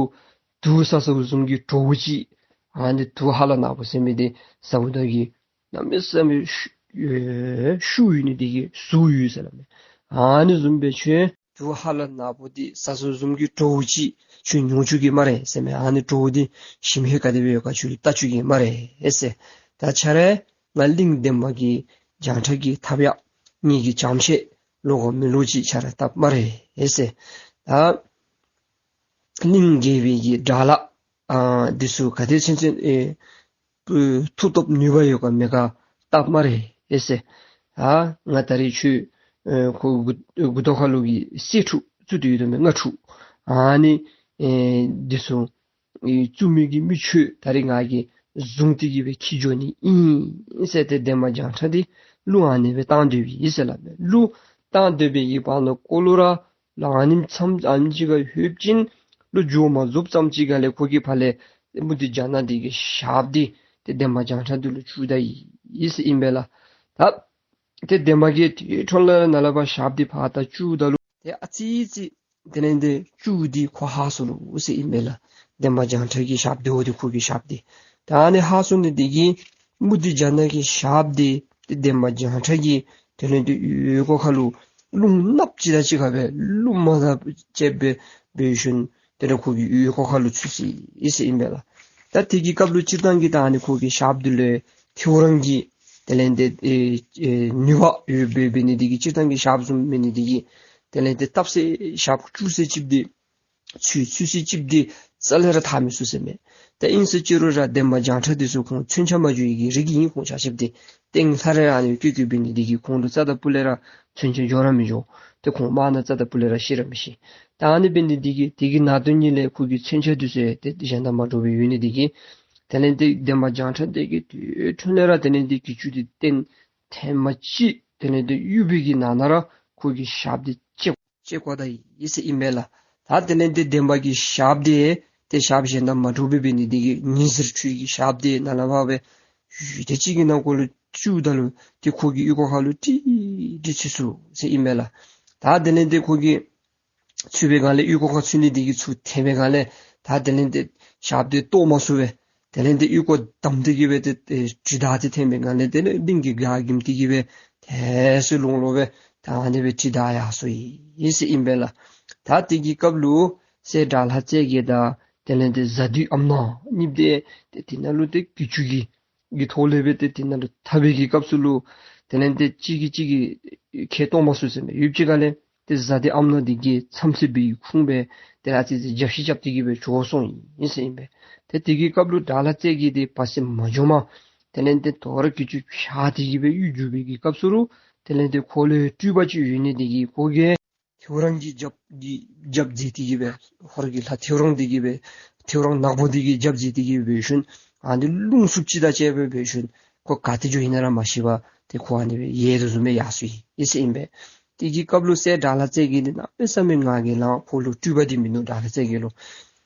དུག་ཟ་ཟཝ་བཟུམ་གྱི་གྲོགས་ཅིག་ཨ་ནི་དུག་ཧ་ལ་ནག་པོ་ཟེར་མི་འདི་ཟཝ་ད་གི་གནམ་མེད་ས་མེད་ཤུགས་ཡོད་ནི་འདི་གིས་ཟུག་ཡོད་ཟེར་སླབ་མས། ཨ་ནི་བཟུམ་སྦེ་ཁྱོད་དུག་ཧ་ལ་ནག་པོ་འདི་ཟ་ཟཝ་བཟུམ་གྱི་གྲོགས་ཅིག་ཁྱོད་མྱོང་བཅུག་གེ་སྨ་རེ་ཟེར་མས། ཨ་ནི་གྲོགས་འདི་ཞིམ་ཧེ་ག་དེ་སྦེ་ཡོད་ག་ཁྱོད་ལུ་བལྟ་བཅུག་གེ་སྨ་རེ་ཟེར། ད་ཁྱོད་ར་ང་གླིང་འདན་མ་གི་བྱང་ཁྲ་གི་ཐབ་ཡ་ངེ་གི་བྱམས་བརྩེ་ལོག་ག་མི་ལོག་ཅིག་ཁྱོད་ར་བལྟ་སྨ་རེ་ཟེར། ད་གླིང་རྒྱལ་པོའི་གི་དགྲ་ལྷ་ཨ་འདི་ཚུ་ག་དེ་ཚུན་ཚོད་ཨེ་མཐུ་སྟོབས་ནུས་པ་ཡོད་ག་མེད་ག་བལྟ་སྨ་རེ་ཟེར། ཨ་ང་ད་རིས་ཁྱོད་ཨེ་ཁོ་མགུ་མགུ་ཏོ་ཁ་ལུ་གི་གསེར་ཁྲུ་བཙུགས་ཏེ་ཡོད་དོ་མས། རྔ་ཁྲུ་ཨ་ནི་ཨེ་འདི་ཚུ་ཨེ་བཙུགས་མི་གི་མི་ཁྱོད་ད་རིས་ང་གིས་བཟུང་སྟེ་གི་སྦེ་འཁྱིད་འགྱོ་ནི་ཨིན་ཟེར། ཏེ་འདན་མ་བྱང་ཁྲ་འདི་གླུ་ཨ་ནི་སྦེ་བཏང་སྡོདཔ་ཨིན་ཟེར་སླབ་མས། གླུ་བཏང་སྡོད་པའི་གི་བར་ན་ཁོ་ལུ་ར་ལོག་ཨ་ནེམ་ཙམ་ཨ་ནེམ་ཅིག་ཁར་ལྷོདཔ་ཅིག་གླུ་མཇུག་མ་རྫོགསཔ་ཙམ་ཅིག་ཁར་ལས་ཁོ་གིས་ཕར་ལས་མུ་སྟེགས་རྒྱ་ནག་འདི་གི་ཞགཔ་འདི་ཏེ་འདན་མ་བྱང་ཁྲ་འདི་ལུ་བཅུག་ད་ཡི་ཟེར་ཨིན་པས་ལགས། ད་ཏེ་འདན་མ་གིས་ཏེ་འཕྲོ་ལས་ནཱ་ལས་ཕར་ཞགཔ་འདི་ཕར་ད་བཅུག་ད་ལུ་ཏེ་ཨ་ཙི་ཙི་དེ་ལས་ཏེ་བཅུག་སྟེ་ཁོ་ཧ་སོ་ལོ་ཟེར་ཨིན་པས་ལགས། འདན་མ་བྱང་ཁྲ་གི་ཞགསཔ་འདི་འོ་འདི་ཁོ་གི་ཞགསཔ་འདི། ད་ཨ་ནི་ཧ་སོང་ནི་འདི་གིས་མུ་སྟེགས་བྱ་ནག་གི་ཞགསཔ་འདི་ཏེ་འདན་མ་བྱང་ཁྲ་གི་དེ་ལས་ཏེ་ཡུལ་ཀོ་ཁ་ལུ་རླུང་ནགཔོ་ཅིག་དང་གཅིག་ཁར་སྦེ་རླུང་མ་དང་བཅསཔ་སྦེ་འབད་ཞིནམ་དེ་ལས་ཁོ་གི་ཡུལ་ཀོ་ཁ་ལུ་ཚུད་ཅི་ཟེར་ཨིན་པས་ལགས། ད་དེ་གི་སྐབས་ལུ་སྤྱིར་བཏང་གི་ད་ཨ་ནི་ཁོ་གི་ཞགསཔ་འདི་ལུ་ཐེའུ་རང་གི་དེ་ལས་ཏེ་ཨེ་ཨེ་ནུས་པ་ཡོདཔ་འབད་ནི་འདི་གིས་སྤྱིར་བཏང་གི་ཞགསཔ་བཟུམ་མེད་ནི་འདི་གིས་དེ་ལས་ཏེ་བཏབ་ས་ཞགསཔ་བཙུགས་ས་ཅིག་འདི་ཚུད་ཚུད་ས་ཅིག་འདི་རྩ་ལས་ར་ཐར་མི་ཚུགས་ཟེར་མས། ད་ཨིན་ཟེར་ཅི་རུང་ར་འདན་མ་བྱང་ཁྲ་འདི་ཚུ་ཁོང་མཚོན་ཆ་མ་འགྱོ་ཡི་གི་རིགས་ཨིན། ཁོང་ཆ་ཁྱབ་འདི་སྟེང་ལྷ་རེ་ཨ་ནི་བཀོད་བཀོདཔ་འབད་ནི་འདི་གིས་ཁོང་ལུ་རྩ་དང་སྤུ་ལས་ར་མཚོན་ཆ་འགྱོ་ར་མི་འགྱོ། ཏེ་ཁོང་དམག་ནང་རྩ་དང་སྤུ་ལས་ར་ཤི་ར་མི་ཤི། ད་ཨ་ནི་འབད་ནི་འདི་གིས་དེ་གི་ནང་དོན་ཉིད་ལས་ཁོ་གི་མཚོན་ཆ་འདི་ཚུ་ཡང་ཏེ་གཞན་དང་མ་འདྲཝ་སྦེ་ཡོད་ནི་འདི་གིས་དེ་ལས་ཏེ་འདན་མ་བྱང་ཁྲ་འདི་གིས་དེ་འཕྲོ་ལས་ར་དེ་ལས་ཏེ་གྱི་ཅུ་འདི་བཏོན། ཐེངས་མ་ཅིག་དེ་ལས་ཏེ་གཡུག་པའི་གི་ནང་ན་ར་ཁོ་གི་ཞགསཔ་འདི་བཅད་བཅད་བཀོ་ད་ཡི་ཟེར་ཨིན་པས་ལགས། ད་དེ་ལས་ཏེ་འདན་མ་གི་ཞགསཔ་འདི་ཏེ་ཞགསཔ་གཞན་དང་མ་འདྲཝ་སྦེ་འབད་ནི་འདི་གིས་ཉི་ཟེར་འཕྲུལ་གྱི་ཞགསཔ་འདི་ནཱ་ལས་ཕར་སྦེ་ཡུད་ཙམ་ཅིག་གི་ནང་འཁོད་ལུ་བཙུགས་ད་ལུ་ཏེ་ཁོ་གི་ཡུལ་ཀོ་ཁ་ལུ་ཀྲིག་ཀྲི་ཚུད་སོང་ཟེར་ཨིན་པས་ལགས། ད་དེ་ལས་ཏེ་ཁོ་གི་ཚུད་པའི་སྒང་ལས་ཡུལ་ཀོ་ཁ་ཚུད་ནི་འདི་གིས་ཚུར་འཐེན་པའི་སྒང་ལས་ད་དེ་ལས་ཏེ་ཞགསཔ་འདི་བཏོག་མ་ཚུགས་པས། དེ་ལས་ཏེ་ཡུལ་ཀོ་བསྡམས་ཏེ་གི་སྦེ་ཏེ་ཏེ་གྲི་དར་འདི་འཐེན་པའི་སྒང་ལས་དེ་ལས་གླིང་གི་ག་གིམ་འདི་གིས་སྦེ་ཏེ་སུ་ལོང་ལོང་སྦེ་ད་ཨ་ནི་སྦེ་གྲི་དར་ཡར་སོང་ཡི་ཟེར་ཨིན་པས་ལགས། ད་དེ་གི་སྐབས་ལུ་སྲས་དགྲ་ལྷ་རྩེ་རྒྱལ་དང་དེ་ལས་ཏེ་གཟའ་བདུད་ཨམ་ནག་གཉིས་འདི་ཏེ་དེ་ནང་ལུ་ཏེ་གྱི་ཅུ་གི་གི་ཐོག་ལས་སྦེ་ཏེ་དེ་ནང་ལུ་འཐབ་པའི་གི་སྐབས་སུ་ལུ་དེ་ལས་ཏེ་གཅིག་གིས་གཅིག་གི་ཁ་བཏོག་མ་ཚུགས་ཟེར་མས། ཡུདཔ་ཅིག་ཁ་ལས་ཏེ་གཟའ་བདུད་ཨམ་ནག་འདི་གིས་མཚམས་བསྲེ་བའི་ཁུངས་སྦེ་དེ་ལས་ཨ་ཙི་ཅིག་རྒྱབ་བཤིག་རྐྱབ་སྟེ་གི་སྦེ་བྱོག་སོང་ཡི་ཟེར་ཨིན་པས། ཏེ་དེ་གི་སྐབས་ལུ་དགྲ་ལྷ་རྩེ་རྒྱལ་འདི་བར་སྲིད་མ་འགྱོ་མ་དེ་ལས་ཏེ་དོ་རུང་གྱི་ཅུ་བཞག་སྟེ་གི་སྦེ་གཡུག་རྒྱུག་པའི་གི་སྐབས་སུ་ལུ་དེ་ལས་ཏེ་ཁོ་ལུ་སྤྲུལ་པ་ཅིག་ཡོད་ནི་འདི་གིས་ཁོ་གིས་ཐེའུ་རང་གི་རྒྱབ་ཀྱི་རྒྱབ་འཛེགས་ཏེ་གི་སྦེ་ཧོར་གྱི་ལྷ་ཐེའུ་རང་འདི་གིས་སྦེ་ཐེའུ་རང་ནག་པོ་འདི་གིས་རྒྱབ་འཛེགས་ཏེ་གི་སྦེ་འབད་ཞིནམ་ཨ་ནི་རླུང་འཚུབ་ཅིག་དང་བཅས་སྦེ་འབད་ཞིནམ་ཁོ་ག་ཏེ་འགྱོ་ཡི་ན་ར་མ་ཤེས་པར་ཏེ་ཁོ་ཨ་ནི་སྦེ་ཡལ་དོ་བཟུམ་སྦེ་ཡར་སོང་ཡི་ཟེར་ཨིན་པས། དེ་གི་སྐབས་ལུ་སྲས་དགྲ་ལྷ་རྩེ་རྒྱལ་འདི་གནམ་མེད་ས་མེད་ངར་གྱིས་ལངས། ཁོ་ལུ་སྤྲུལ་པ་འདི་མིན་འདུག། དགྲ་ལྷ་རྩེ་རྒྱལ་ལུ་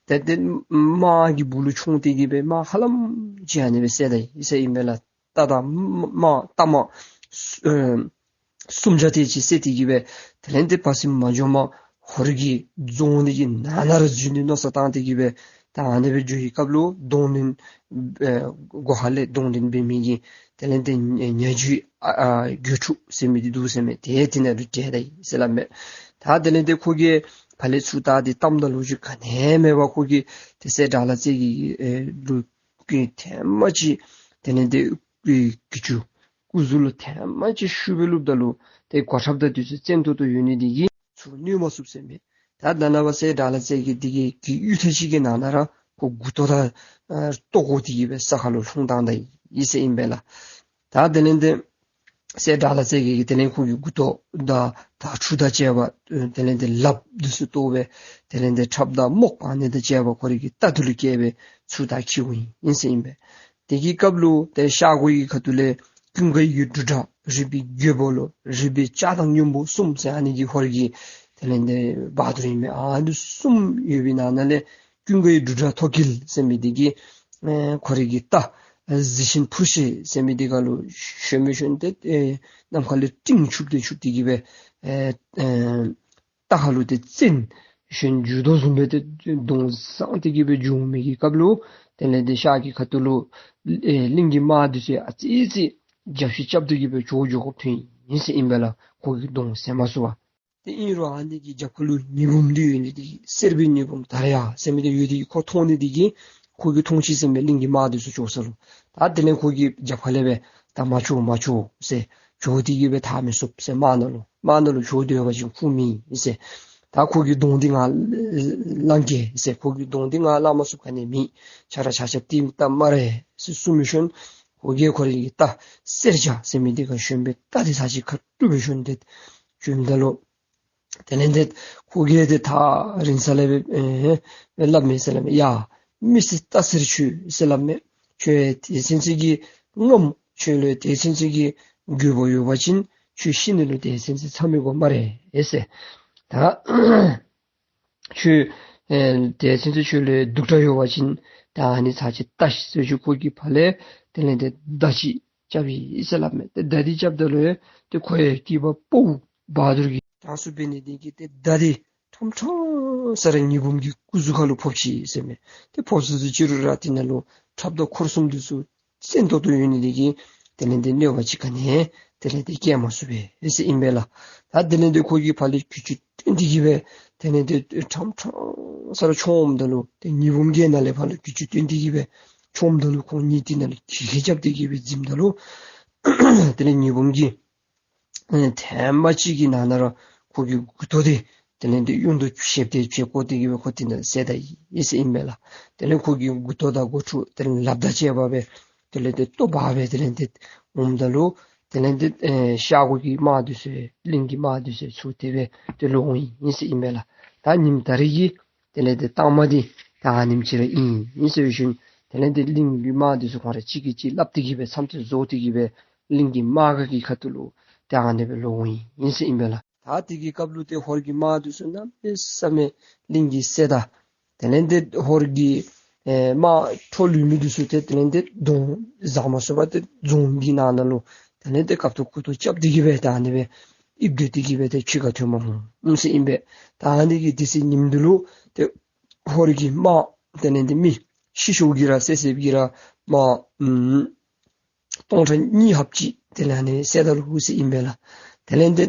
ཏེ་ཏེ་དམག་གི་སྦུག་ལུ་མཆོངས་ཏེ་གི་སྦེ་དམག་ཧ་ལམ་ཅིག་ཨ་ནི་སྦེ་བསད་ད་ཡི་ཟེར་ཨིན་པས་ལགས། རྟ་དང་དམག་རྟ་དམག་ཨེ་སུམ་བརྒྱ་དེ་ཅིག་བསད་དེ་གི་སྦེ་དེ་ལས་ཏེ་བར་སྲིད་མ་འགྱོ་མ་ཧོར་གྱི་རྫོང་འདི་གི་ནང་ན་ར་འཛུལ་ནི་མནོ་བསམ་བཏང་སྟེ་གི་སྦེ་ད་ཨ་ནི་སྦེ་འགྱོ་བའི་སྐབས་ལུ་གདོང་ལེན་ཨེ་སྒོ་ཁ་ལས་གདོང་ལེན་འབད་མི་གི་དེ་ལས་ཏེ་ཉ་རྒྱུད་ཨ་ཨ་སྒོས་ཕྲུག་ཟེར་མི་འདི་འདུག་ཟེར་མས། ཏེ་དེ་ནང་ལུ་བསྒྲལ་ད་ཡི་ཟེར་སླབ་མས། ད་དེ་ལས་ཏེ་ཁོ་གིས་ཕར་ལས་ཚུར་ད་འདི་གཏམ་དང་ལོ་རྒྱུས་ག་ནི་མེད་པར་ཁོ་གིས་ཏེ་སྲས་དགྲ་ལྷ་རྩེ་རྒྱལ་ཨེ་ལུ་གི་ཐེངས་མ་ཅིག་དེ་ལས་ཏེ་གི་གྱི་ཅུ་སྐུ་གཟུགས་ལུ་ཐེངས་མ་ཅིག་ཤུགས་སྦེ་བླུགསཔ་ད་ལུ་ཏེ་གོ་ཁྲབ་དང་དེ་ཚུ་བཙན་ཏོག་ཏོ་ཡོད་ནི་འདི་གིས་ཚུར་གནོན་མ་ཚུགས་ཟེར་མས། ད་ད་ནངས་པ་སྲས་དགྲ་ལྷ་རྩེ་རྒྱལ་འདི་གིས་གི་གཡུས་ཐེངས་ཅིག་གི་ནང་ན་ར་ཁོ་མགུ་ཏོ་དང་ཨ་བཏོག་བཀོ་སྟེ་གི་སྦེ་ས་ཁ་ལུ་ལྷུང་བཏང་ད་ཡི་ཟེར་ཨིན་པས་ལགས། ད་དེ་ལས་ཏེ་སྲས་དགྲ་ལྷ་རྩེ་རྒྱལ་གྱིས་དེ་ལས་ཁོ་གི་མགུ་ཏོ་དང་དར་ཕྱུག་དང་བཅས་པ་དེ་ལས་ཏེ་ལགཔ་འདི་ཚུ་བཏོག་སྦེ་དེ་ལས་ཏེ་ཁྲབ་དང་རྨོག་པ་ནི་དང་བཅས་པ་ཁོ་རའི་གི་རྟ་འདི་ལུ་བཀལ་སྦེ་ཚུར་ད་འཁྱིད་འོང་ཡི་ཟེར་ཨིན་པས། དེ་གི་སྐབས་ལུ་ཏེ་ཤར་སྒོ་གི་ཁ་ཐུག་ལས་ཀུན་དགའ་ཡི་འབྲུག་སྒྲ་རིག་པའི་རྒྱལ་པོ་ལོ་རིག་པའི་ལྕགས་དང་སྔོན་པོ་གསུམ་ཟེར་ཨ་ནི་གི་ཧོར་གྱི་དེ་ལས་ཏེ་བ་དུར་ཨིན་མས། ཨ་ནི་གསུམ་ཡོད་པའི་ནང་ན་ལས་ཀུན་དགའ་ཡི་འབྲུག་སྒྲ་ཐོག་གིལ་ཟེར་མི་འདི་གིས་ཨེ་ཁོ་རའི་གི་རྟ་གཟི་ཤིང་ཕུར་ཤེས་ཟེར་མི་འདི་ག་ལུ་ཞོན་མི་ཞོན་ཏེ་ཨེ་ནམ་མཁའ་ལས་སྤྲིན་འཁྱུག་སྟེ་འཁྱུག་སྟེ་གི་སྦེ་ཨེ་ཨེ་རྟ་ཁ་ལུ་ཏེ་བཙན་ཞོན་འགྱོ་དོ་བཟུམ་སྦེ་ཏེ་གདོང་བཟང་སྟེ་གི་སྦེ་འགྱོ་མི་གི་སྐབས་ལུ་དེ་ལས་ཏེ་ཤར་གྱི་ཁ་ཐུག་ལུ་ཨེ་གླིང་གི་དམག་འདི་ཚུ་ཨ་ཙི་ཅིག་རྒྱབ་བཤིག་རྐྱབ་སྟེ་གི་སྦེ་བྱོག་འགྱོ་དགོཔ་ཐོན་ཡི་ཟེར་ཨིན་པས་ལགས། ཁོ་གི་གདོང་ཟ་མ་ཚུགས་པར། ཏེ་ཨིན་རུང་ཨ་ནི་གི་རྒྱབ་ཁ་ལུ་ཉི་འབུམ་འདི་ཡོད་ནི་འདི་གིས་གསེར་པའི་ཉི་འབུམ་དར་ཡག་ཟེར་མི་འདི་ཡོད་དེ་ཁོ་མཐོང་ནི་འདི་གིས་ཁོ་གིས་མཐོང་ཅི་ཟེར་མས། གླིང་གི་དམག་འདི་ཚུ་བྱོག་ས་ལུ། ད་དེ་ལས་ཁོ་གིས་རྒྱབ་ཁ་ལས་སྦེ་ད་མ་བྱོག་མ་བྱོག་ཟེར་བྱོག་སྟེ་གི་སྦེ་ཐར་མི་ཚུགས་ཟེར་དམག་ནང་ལུ་དམག་ནང་ལུ་བྱོག་སྡོད་པ་ཅིན་ཁུངས་མེད་ཟེར། ད་ཁོ་གི་གདོང་འདི་ང་བླང་གེ་ཟེར། ཁོ་གི་གདོང་འདི་ང་བླང་མ་ཚུགས་ག་ནི་མེད། ཁྱོད་ར་ཆ་ཁྱབ་ཏེ་ད་མ་རེ་ཟེར་གསུངས་མི་ཤོན་ཁོ་གིས་ཁོ་རའི་གི་རྟ་གསེར་ལྕགས་ཟེར་མི་འདི་ག་ཞོན་པའི་རྟ་འདི་ཚར་ཅིག་ཁ་དཀྲུགས་སྦེ་ཞོན་ཏེ་བྱོནམ་ད་ལུ་དེ་ལས་ཏེ་ཁོ་གིས་ཏེ་ཐག་རིང་ས་ལས་སྦེ་ཨེ་སླབ་མས་ཟེར་སླབ་མས། ཡ་མི་སེར་རྟ་སེར་ཁྱོད་ཟེར་སླབ་མས། ཁྱོད་དེ་ཚུན་ཚོད་ཀྱི་རྔམ་ཁྱོད་ལུ་དེ་ཚུན་ཚོད་ཀྱི་རྒོད་པོ་ཡོད་པ་ཅིན་ཁྱོད་ཤི་ནི་ལུ་དེ་ཚུན་ཚོད་ཚ་མི་དགོ་སྨ་རེ་ཟེར། ད་ཁྱོད་ཨེ་དེ་ཚུན་ཚོད་ཁྱོད་ལུ་སྡུག་དྲགས་ཡོད་པ་ཅིན་ད་ཨ་ནི་ཚར་ཅིག་ལྟ་ཤིག་ཟེར་ཞུ། ཁོ་གིས་ཕར་ལས་དེ་ལས་ཏེ་མདའ་ཅིག་རྐྱབ་ཡི་ཟེར་སླབ་མས། ཏེ་མདའ་འདི་རྐྱབ་ད་ལུ་ཏེ་ཁོ་ཡང་སྐྱེས་པ་ཕོ་བ་དུར་གྱི་གྲངས་སུ་འབད་ནི་འདི་གིས་ཏེ་མདའ་འདི་ ཕམ་ཕྲང་ས་ར་ཉི་འབུམ་གྱི་སྐུ་གཟུགས་ཁ་ལུ་ཕོག་ཅི་ཟེར་མས། ཏེ་ཕོག་ཚུན་ཚོད་ཅིག་རུང་ར་དེ་ནང་ལུ་ཁྲབ་དང་འཁོར་གསུམ་འདི་ཚུ་བཙན་ཏོག་ཏོ་ཡོད་ནི་དེ་གིས་དེ་ལས་ཏེ་གནོད་པ་ཅིག་ག་ནི་དེ་ལས་ཏེ་བཀལ་མ་ཚུགས་པས་ཟེར་ཨིན་པས་ལགས། ད་དེ་ལས་ཏེ་ཁོ་གིས་ཕར་ལས་གྱི་ཅུང་བཏོན་ཏེ་གི་སྦེ་དེ་ལས་ཏེ་ཕྲང་ཕྲང་ས་ར་མཆོངམ་ད་ལུ་ཏེ་ཉི་འབུམ་གྱི་ནང་ལས་ཕར་ལས་གྱི་ཅུང་བཏོན་ཏེ་གི་སྦེ་མཆོངམ་ད་ལུ་ཁོང་གཉིས་དེ་ནང་ལས་གྱི་གི་རྐྱབ་སྟེ་གི་སྦེ་འཛིངམ་ད་ལུ་དེ་ལས་ཉི་འབུམ་གྱི་ཨེ་ཐེངས་མ་གཅིག་གི་ནང་ན་ར་ཁོ་གི་མགུ་ཏོ་དེ་དེ་ལས་ཏེ་གཡུ་མདོག་ཞིབ་ཏེ་ཕྱེ་བཀོ་སྟེ་གི་སྦེ་ཁོ་དེ་ནང་བསད་ད་ཡི་ཟེར་ཨིན་པས་ལགས། དེ་ལས་ཁོ་གི་མགུ་ཏོ་དང་མགུ་ཏོ་དེ་ལས་ལགཔ་དང་བཅས་པ་སྦེ་དེ་ལས་ཏེ་ལྟོ་འབག་སྦེ་དེ་ལས་ཏེ་འོངམ་ད་ལུ་དེ་ལས་ཏེ་ཨེ་ཤར་ཁོག་གི་དམག་འདི་ཚུ་གླིང་གི་དམག་འདི་ཚུ་ཚུར་དེ་སྦེ་ཏེ་ལོག་འོང་ཡི་ཟེར་ཨིན་པས་ལགས། ད་ཉིནམ་ད་རིས་ཀྱི་དེ་ལས་ཏེ་གཏང་མ་འདི་ད་ཨ་ནེམ་ཅིག་ར་ཨིན་ཨིན་ཟེར་བའི་ཤུལ་དེ་ལས་ཏེ་གླིང་གི་དམག་འདི་ཚུ་ཁོང་ར་གཅིག་གིས་གཅིག་སླབ་སྟེ་གི་སྦེ་མཚམས་ཚུ་རྫོགས་ཏེ་གི་སྦེ་གླིང་གི་དམག་སྒར་གྱི་ཁ་ཐུག་ལུ་ཏེ་ཨ་ནེ་སྦེ་ལོག་འོང་ཡི་ཨིན་ཟེར་ཨིན་པས་ལགས། ད་དེ་གི་སྐབས་ལུ་ཏེ་ཧོར་གྱི་དམག་འདི་ཚུ་གནམ་མེད་ས་མེད་གླིང་གིས་བསད་ད། དེ་ལས་ཏེ་ཧོར་གྱི་ཨེ་དམག་འཕྲོ་ལུས་མི་འདི་ཚུ་ཏེ་དེ་ལས་ཏེ་གདོང་བཟང་མ་སོང་བར་ཏེ་རྫོང་གི་ནང་ན་ལུ་དེ་ལས་ཏེ་ཁ་ཐུག་ཁུ་ཐུག་རྐྱབ་སྟེ་གི་སྦེ་ད་ཨ་ནེ་སྦེ་ཨིབ་སྡོད་དེ་གི་སྦེ་ཏེ་ཕྱི་ཁར་ཐོན་མ་འོང་ཟེར་ཨིན་པས། ད་ཨ་ནི་གི་དེ་ཚེ་ཉིནམ་འདི་ལུ་ཏེ་ཧོར་གྱི་དམག་དེ་ལས་ཏེ་མི་ཤི་ཤོར་གྱི་ར་བསད་བསདཔ་གི་ར་དམག་ཨམ་སྟོང་ཕྲག་གཉིས་ལྷགཔ་ཅིག་དེ་ལས་ཨ་ནི་བསད་ད་ལོ་ཟེར་ཨིན་པས་ལགས། དེ་ལས་ཏེ་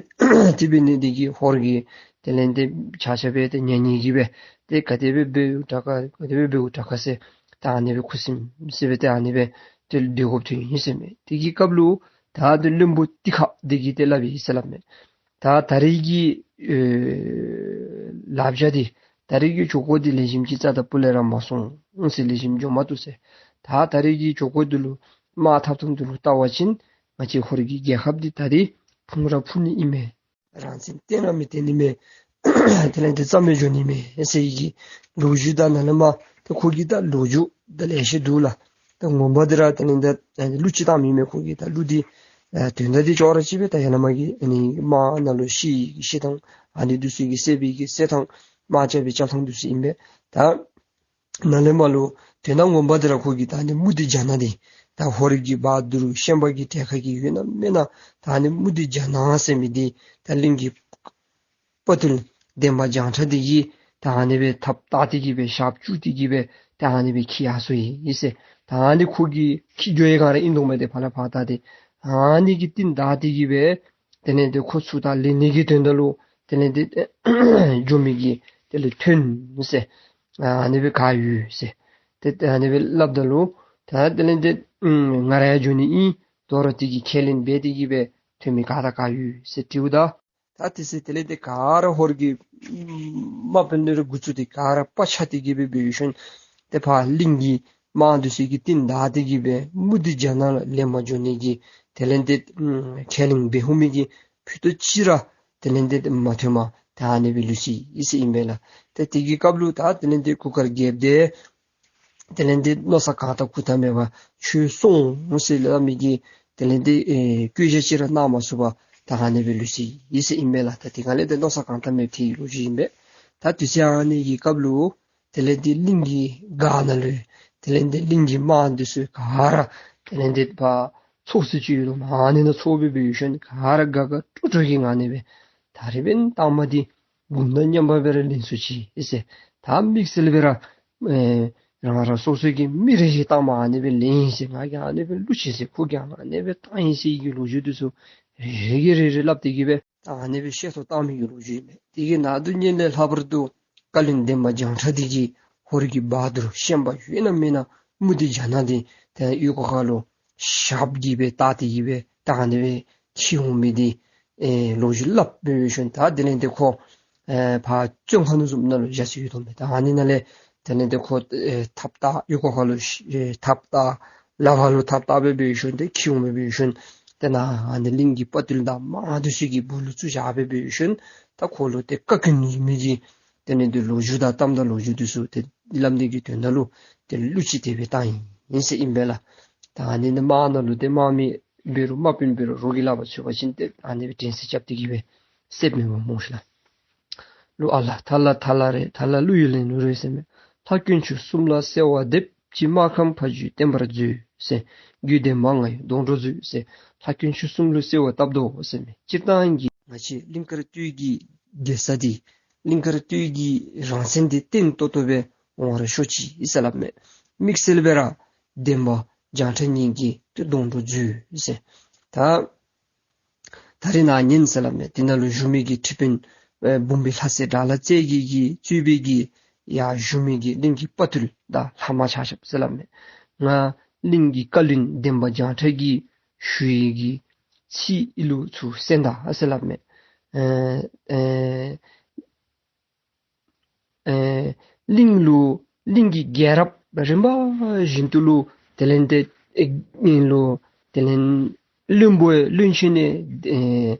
དེ་འབད་ནི་དེ་གིས་ཧོར་གྱི་དེ་ལས་ཏེ་ཆ་ཆ་སྦེ་ཏེ་ཉན་ཉན་གྱི་སྦེ་ཏེ་ག་དེ་སྦེ་འབདཝ་དྲག་ག་ག་དེ་སྦེ་འབདཝ་དྲག་ག་ཟེར་ད་ཨ་ནི་སྦེ་ཁུ་སིམ་སི་སྦེ་ཏེ་ཨ་ནི་སྦེ་ཏེ་སྡོད་དགོཔ་ཐོན་ཡི་ཟེར་མས། དེ་གི་སྐབས་ལུ་ད་ཏེ་བློན་པོ་ཏི་ཁ་དེ་གིས་ཏེ་སླབ་ཡི་ཟེར་སླབ་མས། ད་ད་རིས་ཀྱི་ཨེ་ལགཔ་འཇའ་འདི་ད་རིས་ཀྱི་ཇོ་ཁོ་འདི་ལེགས་ཤོམ་ཅིག་རྩ་དང་སྤུ་ལས་ར་མ་སོང་ཟེར། ལེགས་ཤོམ་འགྱོ་མ་བཏུབ་ཟེར། ད་ད་རིས་ཀྱི་ཇོ་ཁོ་འདི་ལུ་དམག་འཐབ་ཐངས་འདི་ལུ་བལྟ་བ་ཅིན་ང་བཅས་ཧོར་གྱི་རྒྱལ་ཁབ་འདི་ད་རིས་ཕུང་ར་ཕུང་ནི་ཨིན་མས། རང་བཙན་བཏོན་ར་མི་བཏོན་ནི་མས། དེ་ལས་ཏེ་རྩ་མེད་འགྱོ་ནི་མས་ཟེར་བའི་གི་ལོ་རྒྱུས་དང་ནཱ་ལས་མར་ད་ཁོ་གི་ད་ལོ་རྒྱུས་ད་ལེ་ཤ་འདུག་ལགས། ད་ངོ་མ་འདི་ར་དེ་ལས་ད་གླུ་ཅིག་བཏངམ་ཨིན་མས། ཁོ་གི་ད་གླུ་འདི་ཨ་དོན་དག་འདི་ཅོག་ར་གཅིག་པས། ད་ཡར་ལས་མར་གྱི་ཨ་ནི་དམག་ནང་ལུ་ཤི་ཡི་གི་ཤི་ཐངས་ཨ་ནི་འདི་ཚུ་གི་བསད་པའི་གི་བསད་ཐངས་དམག་རྐྱབ་པའི་རྐྱབ་ཐངས་འདི་ཚུ་ཨིན་པས། ད་ནཱ་ལས་མར་ལུ་དོན་དག་ངོ་མ་འདི་ར་ཁོ་གི་ད་ཨ་ནི་མུ་སྟེགས་རྒྱ་ནག་འདི་ད་ཧོར་གྱི་བ་དུར་ཤན་པ་གི་གྲལ་ཁ་གི་ཡོད་ན་མེན་ན་ད་ཨ་ནི་མུ་སྟེགས་རྒྱ་ནག་ཟེར་མི་འདི་ད་གླིང་གི་དཔའ་བརྟུལ་འདན་མ་བྱང་ཁྲ་འདི་གིས་ད་ཨ་ནི་སྦེ་ཐགཔ་བཏགས་ཏེ་གི་སྦེ་ཞགཔ་བཙུགས་ཏེ་གི་སྦེ་ད་ཨ་ནི་སྦེ་འཁྱིད་ཡར་སོ་ཡི་ཟེར། ད་ཨ་ནི་ཁོ་གིས་འཁྱིད་འགྱོ་བའི་སྒང་ར་ཨིན་དོ་མས། ཏེ་ཕར་ལས་ཕར་བལྟ་སྟེ་ཨ་ནི་གི་རྟིང་བདའ་སྟེ་གི་སྦེ་དེ་ལས་ཏེ་ཁོ་ཚུར་ད་ལེན་ནི་གི་དོན་དག་ལུ་དེ་ལས་ཏེ་འགྱོ་མི་གི་དེ་ལས་ཐོན་ཟེར། ཨ་ནི་སྦེ་ག་ཡོད་ཟེར། ཏེ་ཨ་ནི་སྦེ་སླབ་ད་ལུ་ད་དེ་ལས་ཏེ་ང་ར་ཡང་འགྱོ་ནི་ཨིན། དོ་རུང་དེ་གི་ཁས་ལེན་འབད་དེ་གི་སྦེ་ཐོན་མི་ག་དང་ག་ཡོད་ཟེར་དྲིཝ་ད། ད་དེ་ཚེ་དེ་ལས་ཏེ་ག་ར་ཧོར་གྱི་དམག་དཔོན་འདི་ར་འགོ་བཙུགས་ཏེ་ག་ར་དཔའ་ཆགས་ཏེ་གི་སྦེ་འབད་ཞིནམ་ཏེ་ཕར་གླིང་གི་དམག་འདི་ཚུ་གི་རྟིང་བདའ་སྟེ་གི་སྦེ་མུ་སྟེགས་རྒྱ་ནག་ལུ་ལེན་པར་འགྱོ་ནི་གི་དེ་ལས་ཏེ་ཁས་ལེན་འབད་འོང་མི་གི་ཕུད་རྡོག་ཅིག་ར་དེ་ལས་ཏེ་མ་ཐོནམ་ད་ཨ་ནི་སྦེ་ལུས་སོ་ཡི་ཟེར་ཨིན་པས་ལགས། ཏེ་དེ་གི་སྐབས་ལུ་ད་དེ་ལས་ཏེ་གུར་དཀར་རྒྱལཔོ་འདི་དེ་ལས་ཏེ་མནོ་བསམ་གང་དང་གང་ཐབས་མེད་པར་ཁྱོད་སོང་ཟེར་སླབ་མི་གི་དེ་ལས་ཏེ་ཨེ་བཀོད་རྒྱ་ཅིག་ར་གནང་མ་ཚུགས་པར་ད་ཨ་ནི་སྦེ་ལུས་སོ་ཡི་ཟེར་ཨིན་པས་ལགས། ད་དེ་སྒང་ལས་ཏེ་མནོ་བསམ་གང་ཐབས་མེད་པའི་ལོ་རྒྱུས་ཨིན་པས། ད་དུས་ཚོད་ཨ་ནི་གི་སྐབས་ལུ་དེ་ལས་ཏེ་གླིང་གི་སྒར་ནང་ལུ་དེ་ལས་ཏེ་གླིང་གི་དམག་འདི་ཚུ་ག་ར་དེ་ལས་ཏེ་ཕར་ཚོགས་ས་ཅིག་ཡོད་དོ་མས། ཨ་ནི་ནང་ཚོགས་སྦེ་འབད་ཞིནམ་ག་ར་དགའ་དགའ་སྤྲོ་སྤྲོ་གི་ངང་ནས་སྦེ་ད་རིས་འབདན་གཏང་མ་འདི་འབུམ་དང་མཉམ་པ་སྦེ་ར་ལེན་ཚུགས་ཅི་ཟེར། ད་དམིགས་བསལ་སྦེ་ར་ཨེ་རང་རང་སོ་སོ་གི་མི་རེ་རེ་གཏང་མ་ཨ་ནི་སྦེ་ལེན་ཡི་ཟེར། ང་གིས་ཨ་ནི་སྦེ་བླུགས་ཅི་ཟེར། ཁོ་གིས་ཨ་ནི་སྦེ་བཏང་ཡི་ཟེར་གྱི་ལོ་རྒྱུས་འདི་ཚུ་རེ་རེ་གིས་རེ་རེ་སླབ་སྟེ་གི་སྦེ་ད་ཨ་ནི་སྦེ་བཤད་ཐོ་བཏང་མི་གི་ལོ་རྒྱུས་ཨིན་མས། དེ་གི་ནང་དུ་གཉེན་ལས་ལྷག་པར་དུ་བཀའ་བློན་འདན་མ་བྱང་ཁྲ་འདི་གིས་ཧོར་གྱི་བ་དུར་ཤན་པ་ཡོད་ན་མེན་ན་མུ་སྟེགས་རྒྱ་ནག་འདི་ད་གཡུས་སྒོ་ཁ་ལུ་ཞགཔ་གིས་སྦེ་བཏགས་ཏེ་གི་སྦེ་ད་ཨ་ནི་སྦེ་འཁྱིད་འོང་མི་འདི་ཨེ་ལོ་རྒྱུས་སླབ་སྦེ་འབད་ཞིནམ་ད་དེ་ལས་ཏེ་ཁོ་ཨེ་ཕར་བཙོན་ཁང་ནང་བཟུམ་ནང་ལུ་བཞག་སྟེ་ཡོད་དོ་མས། ད་ཨ་ནི་ནང་ལས་དེ་ལས་ཏེ་ཁོ་ཨེ་ཐགཔ་བཏགས་གཡུས་སྒོ་ཁ་ལུ་ཨེ་ཐགཔ་བཏགས་ལགཔ་ལུ་ཐགཔ་བཏགས་སྦེ་འབད་ཞིནམ་ཏེ་འཁྱིད་འོང་སྦེ་འབད་ཞིནམ་ཏེ་ནཱ་ཨ་ནི་གླིང་གི་དཔའ་བརྟུལ་དང་དམག་འདི་ཚུ་གི་སྦུག་ལུ་བཙུགས་བཞག་སྦེ་འབད་ཞིནམ་ད་ཁོ་ལུ་ཏེ་བཀའ་བཀྱོན་ནི་མི་གི་དེ་ལས་ཏེ་ལོ་རྒྱུས་དང་གཏམ་དང་ལོ་རྒྱུས་འདི་ཚུ་ཏེ་སླབ་ནི་གི་དོན་དག་ལུ་ཏེ་གླུ་ཅིག་དེ་སྦེ་བཏང་ཡི་ཟེར་ཨིན་པས་ལགས། ད་ཨ་ནི་ནི་དམག་ནང་ལུ་ཏེ་དམག་མི་འབད་རུང་དམག་དཔོན་འབད་རུང་རོགས་ཀྱི་ལག་པར་ཚུད་པ་ཅིན་ཏེ་ཨ་ནི་སྦེ་དྲན་ཤེས་རྐྱབ་སྟེ་གི་སྦེ་བསདཔ་མས་པ་སྨོ་ཤིག་ལགས། གླུ་ཨ་ལ་ཐ་ལ་ཐ་ལ་རེད། ཐ་ལ་གླུ་ཡི་ལེན་ལུགས་རེད་ཟེར་མས། ལྷ་དཀོན་མཆོག་གསུམ་ལ་གསོལ་བ་འདེབས། གཅིག་སྨར་ཁམས་ཕ་རྒྱུད་བསྟན་པར་མཛོད་ཟེར། རྒྱུད་ལྡན་མ་ང་ཡི་སྡོང་གྲོགས་མཛོད་ཟེར། ལྷ་དཀོན་མཆོག་གསུམ་ལུ་གསོལ་བ་བཏབ་དོ་ཟེར་མས། སྤྱིར་བཏང་གི་ང་བཅས་གླིང་དཀར་སྟོད་ཀྱི་རྒྱལ་ས་འདི་ གླིང་དཀར་སྟོད་ཀྱི་རང་མཚན་འདི་བརྟན་ཏོག་ཏོ་སྦེ་འོང་བར་ཤོག་ཅིག་ཟེར་སླབ་མས། དམིགས་བསལ་སྦེ་ར་འདན་མ་བྱང་ཁྲ་གཉིས་ཀྱིས་ཏེ་སྡོང་གྲོགས་མཛོད་ཟེར། ད་ད་རིས་ནཱ་ཉན་ཟེར་སླབ་མས། དེ་ནང་ལུ་བཞུགས་མི་གི་ཁྲི་དཔོན་ཨེ་འབུམ་པའི་ལྷ་སྲས་དགྲ་ལྷ་རྩེ་རྒྱལ་གྱིས་གཙོས་པའི་གི་ཡར་བཞུགས་མི་གི་གླིང་གི་དཔའ་ཐུལ་དང་ལྷ་དམག་ཆ་ཁྱབ་ཟེར་སླབ་མས། ང་གླིང་གི་བཀའ་བློན་འདན་མ་བྱང་ཁྲ་གིས་ཞུ་ཡི་གི་ཚིག་ཨིན་ལུ་ཚུར་གསན་ད་ཟེར་སླབ་མས། ཨེ་ཨེ་ཨེ་གླིང་ལུ་གླིང་གི་རྒྱལ་རབས་རིམ་པ་བཞིན་དུ་ལུ་དེ་ལས་ཏེ་ཨེ་གླིང་ལུ་དེ་ལས་བློན་པོ་བློན་ཆེན་ནི་ཨེ་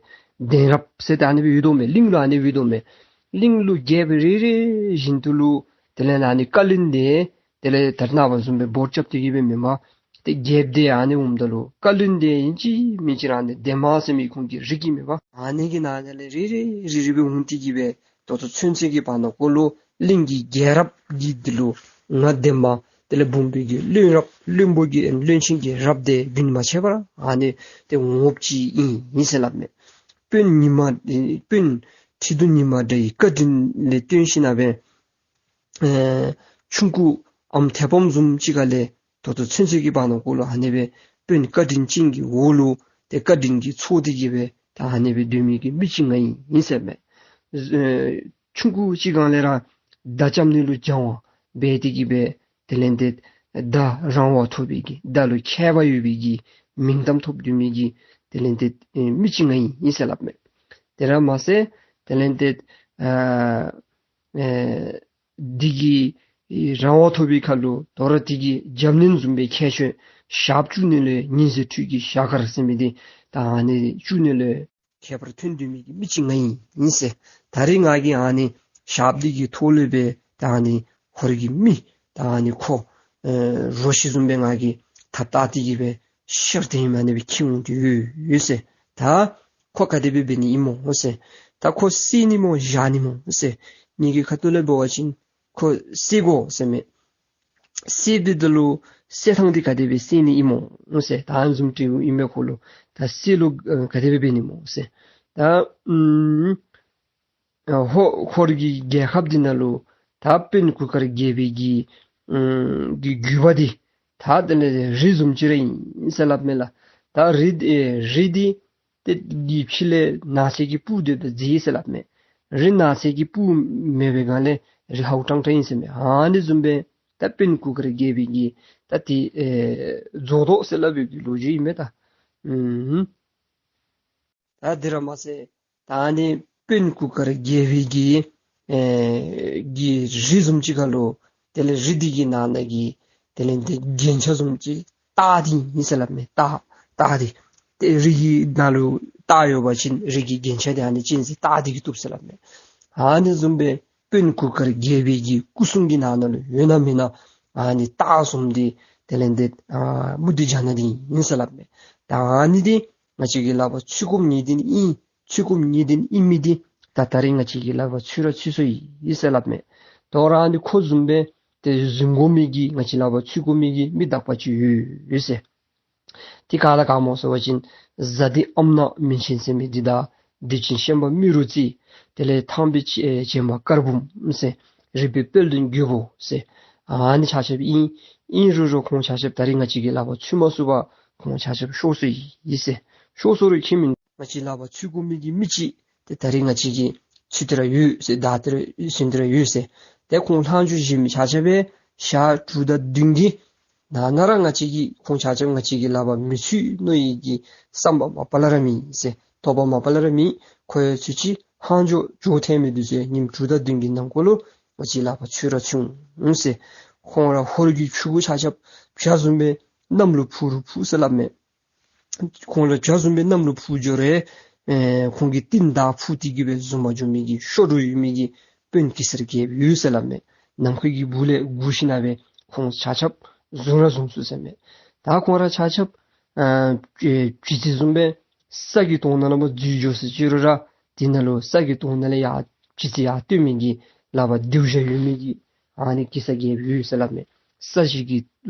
གདན་རབས་ཟེར་ད་ཨ་ནི་སྦེ་ཡོད་དོ་མས། གླིང་ལུ་ཨ་ནི་སྦེ་ཡོད་དོ་མས། གླིང་ལུ་རྒྱལཔོ་རེ་རེ་བཞིན་དུ་ལུ་དེ་ལས་ཨ་ནི་བཀའ་བློན་འདི་དེ་ལས་ད་རེས་ནངས་པ་བཟུམ་སྦེ་འབོར་རྐྱབ་སྟེ་གི་སྦེ་མེན་པར་ཏེ་རྒྱལཔོ་འདི་ཨ་ནི་འོངམ་ད་ལུ་བཀའ་བློན་འདི་ཨིན་ཅི་མིན་ཅི་ར་ཨ་ནི་འདན་མ་ཟེར་མི་ཁོང་གི་རིགས་ཀྱི་མེན་པར་ཨ་ནི་གི་ནང་ན་ལས་རེ་རེ་རེ་རེ་སྦེ་འོང་སྟེ་གི་སྦེ་ད་ལྟོ་ཚུན་ཚོད་ཀྱི་བར་ན་ཁོ་ལུ་གླིང་གི་རྒྱལ་རབས་ཀྱི་འདི་ལུ་ང་འདན་མ་དེ་ལས་འབུམ་པའི་གི་བློན་རབས་བློན་པོ་གི་བློན་ཆེན་གྱི་རབས་འདི་རྒྱུན་མ་ཆད་པར་ཨ་ནི་ཏེ་འོངམ་ཅིག་ཨིན་ཨིན་ཟེར་སླབ་མས། དཔོན་ཉི་མ་དཔོན་ཁྲི་གདུགས་ཉི་མ་དགྲ་ཡི་བཀའ་དྲིན་ལས་བརྟེན་ཞིནམ་ལས་ཨེ་ཆུང་ཀུ་ཨམ་མཐེ་བོམ་བཟུམ་ཅིག་ཁ་ལས་ད་ལྟོ་ཚུན་ཚོད་ཀྱི་བར་ན་ཁོ་ལུ་ཨ་ནི་སྦེ་དཔོན་བཀའ་དྲིན་ཅན་གྱི་འོག་ལུ་ཏེ་བཀའ་དྲིན་གྱི་ཚོགས་འདི་གིས་སྦེ་ད་ཨ་ནི་སྦེ་སྡོད་མི་གི་མི་ཅིག་ང་ཨིན་ཨིན་ཟེར་མས། ཨེ་ཆུང་ཀུ་ཅིག་སྒང་ལས་ར་མདའ་རྐྱབ་ནི་ལུ་སྦྱང་བ་འབད་དེ་གི་སྦེ་དེ་ལས་ཏེ་མདའ་རང་དབང་ཐོབ་པའི་གི་མདའ་ལུ་མཁས་པ་ཡོད་པའི་གི་མིང་གཏམ་ཐོབ་སྡོད་མི་གི་དེ་ལས་ཏེ་ཨེ་མི་ཅིག་ང་ཨིན་ཨིན་ཟེར་སླབ་མས། དེ་ར་མ་ཚད་དེ་ལས་ཏེ་ཨ་ཨེ་འདི་གི་རང་དབང་ཐོབ་པའི་ཁར་ལུ་དོ་རུང་འདི་གི་རྒྱབ་སྣོན་བཟུམ་སྦེ་མཁས་ཤོས་ཞགསཔ་བཙུགས་ནི་ལུ་ཉི་ཟེར་འཕྲུལ་གྱི་ཞགས་མཁར་ཟེར་མི་འདི་ད་ཨ་ནི་བཙུགས་ནི་ལུ་ཁྱད་པར་ཐོན་སྡོད་མི་གི་མི་ཅིག་ང་ཨིན་ཨིན་ཟེར། ད་རིས་ང་གིས་ཨ་ནི་ཞགསཔ་འདི་གི་ཐོག་ལས་སྦེ་ད་ཨ་ནི་ཧོར་གྱི་མི་ད་ཨ་ནི་ཁོ་ཨེ་རོ་ཁྱི་བཟུམ་སྦེ་ང་གིས་ཐགཔ་བཏགས་ཏེ་གི་སྦེ་ཤར་ཏེ་ཨ་ནི་སྦེ་འཁྱིད་འོང་སྟེ་ཡོད་ཟེར། ད་ཁོ་ག་དེ་སྦེ་འབད་ནི་ཨིན་མོ་ཟེར། ད་ཁོ་བསད་ནི་སྨོ་བཞག་ནི་སྨོ་ཟེར། ངེ་གི་ཁ་ཐུག་ལས་འབད་བ་ཅིན་ཁོ་བསད་དགོ་ཟེར་མས། བསད་པའི་དོན་ལུ་བསད་ཐངས་འདི་ག་དེ་སྦེ་བསད་ནི་ཨིན་མོ་ཟེར། ད་ཨ་ནི་བཟུམ་དྲིཝ་ཨིན་མས་ཁོ་ལུ། ད་བསད་ལུགས་ཨ་ག་དེ་སྦེ་འབད་ནི་སྨོ་ཟེར། ད་ཨམ་ཨ་ཧོ་ཧོར་གྱི་རྒྱལ་ཁབ་འདི་ནང་ལུ་ད་དཔོན་གུར་དཀར་རྒྱལ་པོའི་གི་ཨམ་གི་རྒྱུད་པ་འདི་ད་དེ་ལས་རི་བཟུམ་ཅིག་ར་ཨིན་ཟེར་སླབ་མས་ལགས། ད་རི་ཨེ་རི་འདི་ཏེ་གི་ཕྱི་ལས་ནགས་ཚལ་གྱིས་སྤུངས་སྡོདཔ་ད་མཛེས་ཟེར་སླབ་མས། རི་ནགས་ཚལ་གྱིས་སྤུངས་མེད་པའི་སྒང་ལས་རི་ཧའུ་ཀྲང་ཀྲང་ཨིན་ཟེར་མས། ཨ་ནི་བཟུམ་སྦེ་ད་དཔོན་གུར་དཀར་རྒྱལ་པོའི་གི་ད་ཏེ་ཨེ་རྫོང་དོག་ཟེར་སླབ་པའི་གི་ལོ་རྒྱུས་ཨིན་མས་ད། ཨུམ། ད་དེ་ར་མ་ཚད་ད་ཨ་ནི་དཔོན་གུར་དཀར་རྒྱལ་པོའི་གི་ཨེ་གི་རི་བཟུམ་ཅིག་ཁར་ལུ་དེ་ལས་རི་འདི་གི་ནང་ན་གི་དེ་ལས་ཏེ་རྒྱན་ཆ་བཟུམ་ཅིག་སྟག་འདི་ཨིན་ཟེར་སླབ་མས། སྟག་སྟག་འདི་ཏེ་རི་གི་ནང་ལུ་སྟག་ཡོད་པ་ཅིན་རི་གི་རྒྱན་ཆ་འདི་ཨ་ནི་ཅན་ཅིག་སྟག་འདི་གིས་བཏུབ་ཟེར་སླབ་མས། ཨ་ནི་བཟུམ་སྦེ་དཔོན་གུར་དཀར་རྒྱལ་པོའི་གི་སྐུ་གསུང་གི་ནང་ན་ལུ་ཡོད་ན་མེད་ན་ཨ་ནི་སྟག་བཟུམ་འདི་དེ་ལས་ཏེ་ཨ་མུ་སྟེགས་ཇ་ནག་འདི་ཨིན་ཟེར་སླབ་མས། ད་ཨ་ནི་འདི་ང་བཅས་ཀྱི་ལག་པར་ཚུད་དགོཔ་ཨིན་ཏེ་ཨིན། ཚུད་དགོཔ་ཨིན་ཏེ་ཨིན་མི་འདི་ད་ད་རིས་ང་བཅས་ཀྱི་ལག་པར་ཚུད་ར་ཚུད་སོ་ཡི་ཟེར་སླབ་མས། དོ་རུང་ཨ་ནི་ཁོ་བཟུམ་སྦེ་ཏེ་བཟུང་དགོ་མི་གི་ང་བཅས་ལག་པར་ཚུད་དགོ་མི་གི་མི་དག་པ་ཅིག་ཡོད་ཡོད་ཟེར། དེ་ག་དང་ག་སྨོ་ཟེར་བ་ཅིན་གཟའ་བདེ་ཨམ་ནག་མིང་ཆེན་ཟེར་མི་འདི་དང་བདེ་ཆེན་ཤན་པ་རྨེ་རུ་རྩེ། དེ་ལས་ཐང་པའི་ཆེ་ཨེ་ཆེན་པ་དཀར་འབུམ་ཟེར། རི་པའི་དཔལ་ལྡན་རྒྱལ་པོ་ཟེར། ཨ་ནི་ཆ་ཁྱབ་ཨིན། ཨིན་རུང་རུང་ཁོང་ཆ་ཁྱབ་ད་རིས་ང་བཅས་ཀྱི་ལག་པར་ཚུད་མ་ཚུགས་པར་ཁོང་ཆ་ཁྱབ་ཤོར་སོ་ཡི་ཟེར། ཤོར་སོ་རུང་ཁྱད་མེད། ང་བཅས་ལག་པར་ཚུད་དགོ་མི་གི་མི་ཅིག་ཏེ་ད་རིས་ང་བཅས་ཀྱིས་ཚུད་དེ་ར་ཡོད་ཟེར། བདའ་སྟེ་ར་ཟུན་ཏེ་ར་ཡོད་ཟེར། ཏེ་ཁོང་ལྷག་འཕྲོ་བཞེས་མི་ཆ་ཁྱབ་སྦེ་ཞག་དྲུག་དང་བདུན་གྱི་ནང་ན་ར་ང་བཅས་ཀྱིས་ཁོང་ཆ་ཁྱབ་ང་བཅས་ཀྱི་ལག་པར་མི་ཚུད་མནོ་ཡི་གི་བསམ་པ་མ་པ་ལས་ར་མེད་ཟེར། དོགས་པ་མ་པ་ལས་ར་མེད། ཁོ་ཡང་ཚུན་ཚོད་ལྷག་འཕྲོ་འགྱོ་ཐལ་མི་འདི་ཚུ་ཉིནམ་དྲུག་དང་བདུན་གྱི་ནང་འཁོད་ལུ་ང་བཅས་ལག་པར་ཚུད་ར་ཚུད་འོང་ཟེར། ཁོང་ར་ཧོར་གྱི་ཕྲུ་གུ་ཆ་ཁྱབ་བྱ་བཟུམ་སྦེ་གནམ་ལུ་འཕུར་རུང་འཕུར་ཟེར་སླབ་མས། ཁོང་ལུ་བྱ་བཟུམ་སྦེ་གནམ་ལུ་འཕུར་འགྱོ་རུང་ཨེ་ཁོང་གི་རྟིང་བདའ་འཕུར་ཏེ་གི་སྦེ་བཟུང་མ་འགྱོ་མི་གི་ཤོ་འདྲོག་ཡོད་མི་གི་དཔོན་གེ་སར་རྒྱལཔོ་ཡོད་ཟེར་སླབ་མས། ནམ་མཁའ་གི་སྦུག་ལས་སྒུར་ཞིནམ་ལས་ཁོང་ཆ་ཁྱབ་བཟུང་ར་བཟུང་ཚུགས་ཟེར་མས། ད་ཁོང་ར་ཆ་ཁྱབ་ཨ་བྱི་ཙི་བཟུམ་སྦེ་ས་གི་དོང་ནང་ལུ་འཛུལ་འགྱོ་སོ་ཅི་རུང་ར་དེ་ནང་ལུ་ས་གི་དོང་ནང་ལས་ཡར་བྱི་ཙི་ཡར་བཏོན་མི་གི་ལག་པར་མདེའུ་ཞྭ་ཡོད་མི་གི་ཨ་ནི་གེ་སར་རྒྱལཔོ་ཡོད་ཟེར་སླབ་མས། ས་གཞི་གི་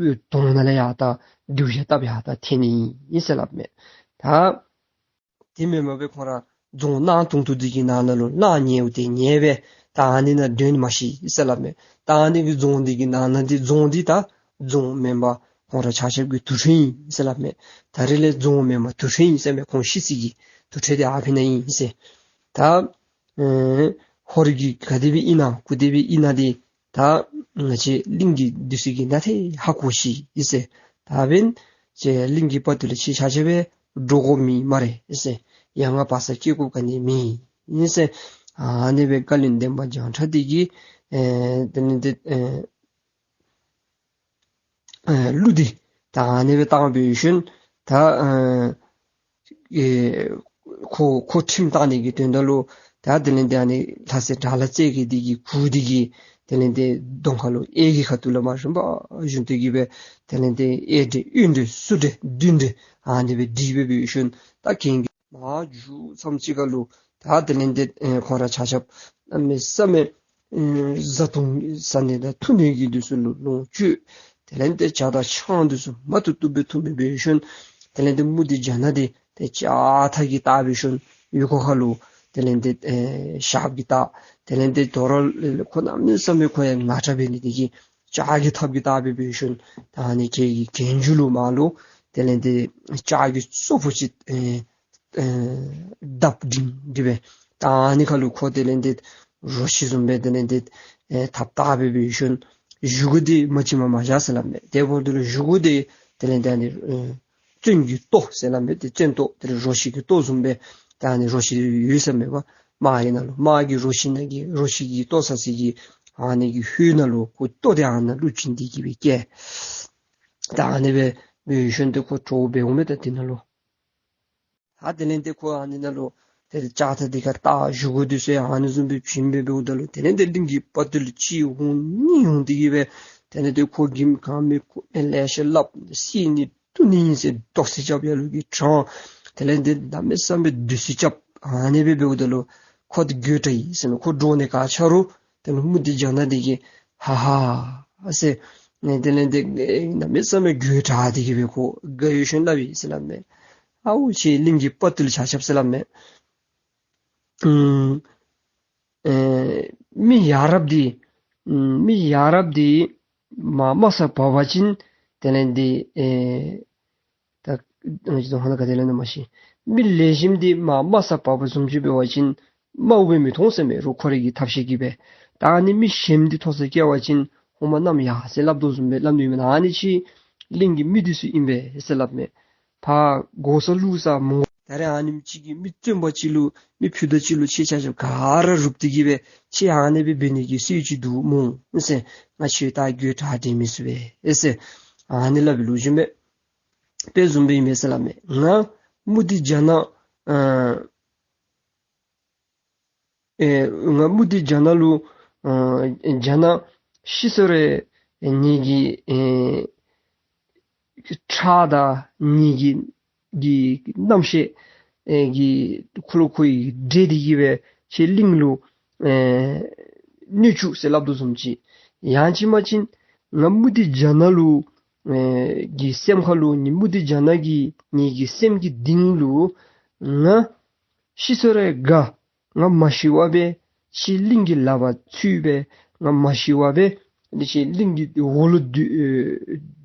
དོང་ནང་ལས་ཡར་ད་མདེའུ་ཞྭ་བཏབ་ཡར་ད་འཐེན་ནི་ཨིན་ཟེར་སླབ་མས། ད་དེ་མེན་པར་སྦེ་ཁོང་ར་རྫོང་གནག་དུང་དུ་འདི་གི་ནང་ན་ལུ་གནག་ཉེཝ་དེ་ཉེ་སྦེ་ ད་ཨ་ནི་ནང་འདྲེན་མ་ཤེས་ཟེར་སླབ་མས། ད་ཨ་ནི་གི་རྫོང་འདི་གི་ནང་ན་འདི་རྫོང་འདི་ད་རྫོང་མེན་པར་ཁོང་ར་ཆ་ཁྱབ་ཀྱི་དུར་ཁྲོད་ཨིན་ཟེར་སླབ་མས། ད་རེས་ལས་རྫོང་མེན་པར་དུར་ཁྲོད་ཨིན་ཟེར་མས། ཁོང་ཤི་ས་གི་དུར་ཁྲོད་འདི་ཨ་ཕི་ན་ཨིན་ཟེར། ད་ཨེ་ཧོར་གྱི་ག་དེ་སྦེ་ཨིན་ན་གུ་དེ་སྦེ་ཨིན་ན་འདི་ད་ང་བཅས་གླིང་གི་འདི་ཚུ་གིས་ནན་ཏན་ཧ་གོ་ཤེས་ཨིན་ཟེར། ད་འབདན་ཁྱེད་གླིང་གི་དཔའ་བརྟུལ་ཁྱེད་ཆ་ཁྱབ་སྦེ་འདྲོག་དགོཔ་མེད་སྨ་རེ་ཨིན་ཟེར། ཡ་ང་བ་ས་སྐྱེ་དགོཔ་ག་ནི་མེད་ཨིན་ཟེར། ཨ་ནི་སྦེ་བཀའ་བློན་འདན་མ་བྱང་ཁྲ་འདི་གིས་ཨེ་དེ་ནི་འདི་ཨེ་ཨེ་གླུ་འདི་ད་ཨ་ནི་སྦེ་བཏང་སྦེ་ཞིནམ་ད་ཨེ་ཨེ་ཁོ་ཁོ་ཁྲིམས་བཏང་ནི་གི་དོན་དག་ལུ་ད་དེ་ལས་འདི་ཨ་ནི་ལྷ་སྲས་དགྲ་ལྷ་རྩེ་རྒྱལ་འདི་གི་བུ་འདི་གིས་དེ་ལས་འདི་གདོང་ཁ་ལུ་གཡས་ཀྱི་ཁ་ཐུག་ལས་མར་རིམ་པ་བཞིན་དུ་གི་སྦེ་དེ་ལས་འདི་གཡས་འདྲེ་གཡོན་འདྲེ་ཚུར་འདྲེ་མདུན་འདྲེ་ཨ་ནི་སྦེ་བསྒྲིགས་སྦེ་སྦེ་ཞིནམ་ད་གན་གི་མར་མཇུག་མཚམས་ཅིག་ཁ་ལུ་ད་དེ་ལས་འདི་ཨེ་ཁོང་ར་ཆ་ཁྱབ་གནམ་མེད་ས་མེད་ཨེ་བཟའ་འཐུང་ཟ་ནི་དང་འཐུང་ནི་གི་འདི་ཚུ་ལུ་ལོངས་སྤྱོད། དེ་ལས་འདི་ཇ་དང་ཆང་འདི་ཚུ་མ་ཐུབ་ཐུབ་སྦེ་འཐུང་སྦེ་སྦེ་ཞིནམ་དེ་ལས་འདི་མུ་སྟེགས་བྱ་ནག་འདི་ཏེ་ལྕགས་ཐག་གིས་བཏགས་སྦེ་ཞིནམ་ཡུལ་སྐོར་ཁ་ལུ་དེ་ལས་འདི་ཨེ་ཞགསཔ་གིས་བཏགས། དེ་ལས་འདི་དོ་རུང་ཁོ་གནམ་མེད་ས་མེད་ཁོ་ཡང་ངར་དྲགས་འབད་ནི་འདི་གིས་ལྕགས་ཀྱི་ཐགཔ་གིས་བཏགས་སྦེ་སྦེ་ཞིནམ་ད་ཨ་ནི་གི་གི་གྱང་མཇུག་ལུ་མར་ལུ་དེ་ལས་འདི་ལྕགས་ཀྱི་སོ་པོ་ཅིག་ཨེ་ཨེ་བརྡབ་སྒྲིང་སྒྲི་སྦེ་ད་ཨ་ནི་ཁ་ལུ་ཁོ་དེ་ལས་འདི་རོ་ཁྱི་བཟུམ་སྦེ་དེ་ལས་འདི་ཨེ་ཐགཔ་བཏགས་སྦེ་སྦེ་ཞིནམ་བཞེས་སྒོ་འདི་མ་གཅིག་མ་མ་བཞག་ཟེར་སླབ་མས། དེ་འབདཝ་ད་ལུ་བཞེས་སྒོ་འདི་དེ་ལས་འདི་ཨ་ནི་ཨེ་བཙོན་གྱི་ཏོ་ཟེར་སླབ་མས། ཏེ་བཙོན་ཏོ་དེ་ལས་རོ་ཁྱི་གི་ཏོ་བཟུམ་སྦེ་ད་ཨ་ནི་རོ་ཁྱི་ཡོད་ཟེར་མས་པ། དམག་གི་ནང་ལུ་དམག་གི་རོ་ཁྱི་ནང་གི་རོ་ཁྱི་གི་ཏོ་ཟ་ས་གི་ཨ་ནི་གི་ཧོད་ནང་ལུ་ཁོ་ཏོ་འདི་ཨ་ནཱ་བླུག་བྱིན་ཏེ་གི་སྦེ་བསྐྱལ། ད་ཨ་ནི་སྦེ་སྦེ་ཞིནམ་ཏེ་ཁོ་གྲོངས་འབདཝ་མས། ད་འདི་ནང་ལུ་ད་དེ་ལས་འདི་ཁོ་ཨ་ནི་ནང་ལུ་ཏེ་ལྕགས་ཐག་འདི་ཁར་བཏགས་བཞེས་སྒོ་འདི་ཚུ་ཡང་ཨ་ནི་བཟུམ་སྦེ་བྱིན་སྦེ་འབདཝ་ད་ལུ་དེ་ལས་འདི་གླིང་གི་དཔའ་བརྟུལ་གཅིག་འོང་གཉིས་འོང་སྟེ་གི་སྦེ་དེ་ལས་འདི་ཁོ་གིས་གང་མི་ཁོ་ཨེ་ལེ་ཤ་སླབ་བསད་ནི་བཏུལ་ནི་ཨིན་ཟེར་དོགས་སེལ་རྐྱབ་ཡ་ལུ་གི་དྲང་། དེ་ལས་འདི་གནམ་མེད་ས་མེད་དོགས་སེལ་རྐྱབ། ཨ་ནི་སྦེ་འབདཝ་ད་ལུ་ཁོ་འདི་དགོད་བྲ་ཡི་ཟེར་ནུག། ཁོ་འདྲོག་ནི་ག་ཆ་རུང་དེ་ལུ་མུ་སྟེགས་བྱ་ནག་འདི་གིས་ཧ་ཧ་ཟེར་ནི་དེ་ལས་འདི་གནམ་མེད་ས་མེད་དགོད་བྲ་སྟེ་གི་སྦེ་ཁོ་དགའ་ཡོད་ཤུལ་སླབ་ཡི་ཟེར་སླབ་མས། ཨའུ་ཁྱེད་གླིང་གི་དཔའ་བརྟུལ་ཆ་ཁྱབ་ཟེར་སླབ་མས། ཨུམ་ཨེ་མི་ཡ་རབས་འདི་ཨུམ་མི་ཡ་རབས་འདི་མར་དམའ་ས་བབས་པ་ཅིན་དེ་ལས་འདི་ཨེ་ད་ང་བཅས་ཚུ་ཧོན་ལ་ག་དེ་ལས་ན་མ་ཤེས། མི་ལེགས་ཤོམ་འདི་མར་དམའ་ས་བབས་པ་བཟུམ་ཅིག་འབད་བ་ཅིན་དམའཝ་སྦེ་མི་མཐོང་ཟེར་མས། རོགས་ཁོ་རའི་གི་ཐབས་ཤེས་ཀྱིས་སྦེ། ད་ཨ་ནི་མི་ཞནམ་འདི་མཐོ་སར་བསྐྱལ་བ་ཅིན་ཧོ་མ་གནམ་ཡར་སེང་སླབ་དོ་བཟུམ་སྦེ་སླབ་ནི་ཨིན་མས། ཨ་ནི་ཅིག་གླིང་གི་མི་འདི་ཚུ་ཨིན་པས་ཟེར་སླབ་མས། ཕར་འགོག་ས་བླུག་ས་མོ། ད་རེས་ཨ་ནེམ་ཅིག་གིས་མི་བཙོན་པ་ཅིག་ལུ་མི་ཕུད་རྡོག་ཅིག་ལུ་ཁྱེད་ཆ་ཁྱབ་ག་ར་རུབ་སྟེ་གི་སྦེ་ཁྱེད་ཨ་ནི་སྦེ་འབད་ནི་གི་སྲོལ་ཅིག་འདུག་སྨོ་ཟེར། ང་ཁྱོད་ད་དགོད་བྲ་འདྲེན་མི་ཚུགས་པས་ཟེར་ཨ་ནི་སླབ་པའི་ལོ་རྒྱུས་མས། དཔེ་བཟུམ་སྦེ་ཨིན་པས་ཟེར་སླབ་མས། ང་མུ་སྟེགས་བྱ་ནག་ཨ་ཨེ་ང་མུ་སྟེགས་བྱ་ནག་ལུ་ཨ་བྱ་ནག་ཤི་སོང་རུང་ངེ་གི་ཨེ་ཁྲག་དང་ངེ་གི་གི་རྣམ་ཤེས་ཨེ་གི་ཁོ་ལུ་ཁོ་གིས་འདྲེས་ཏེ་གི་སྦེ་ཁྱེད་གླིང་ལུ་ཨེ་གནོད་བཅུག་ཟེར་སླབ་དོ་བཟུམ་ཅིག། ཡང་ཅིན་མ་ཅིན་ང་མུ་སྟེགས་བྱ་ནག་ལུ་ཨེ་གི་སེམས་ཁ་ལུ་ནི་མུ་སྟེགས་བྱ་ནག་གིས་ངེ་གི་སེམས་ཀྱི་གཏིང་ལུ་ང་ཤི་སོང་རུང་དགའ། ང་མ་ཤི་བར་སྦེ་ཁྱེད་གླིང་གི་ལག་པར་ཚུད་སྦེ་ང་མ་ཤི་བར་སྦེ་འདི་ཁྱེད་གླིང་གི་འོག་ལུ་སྡོད་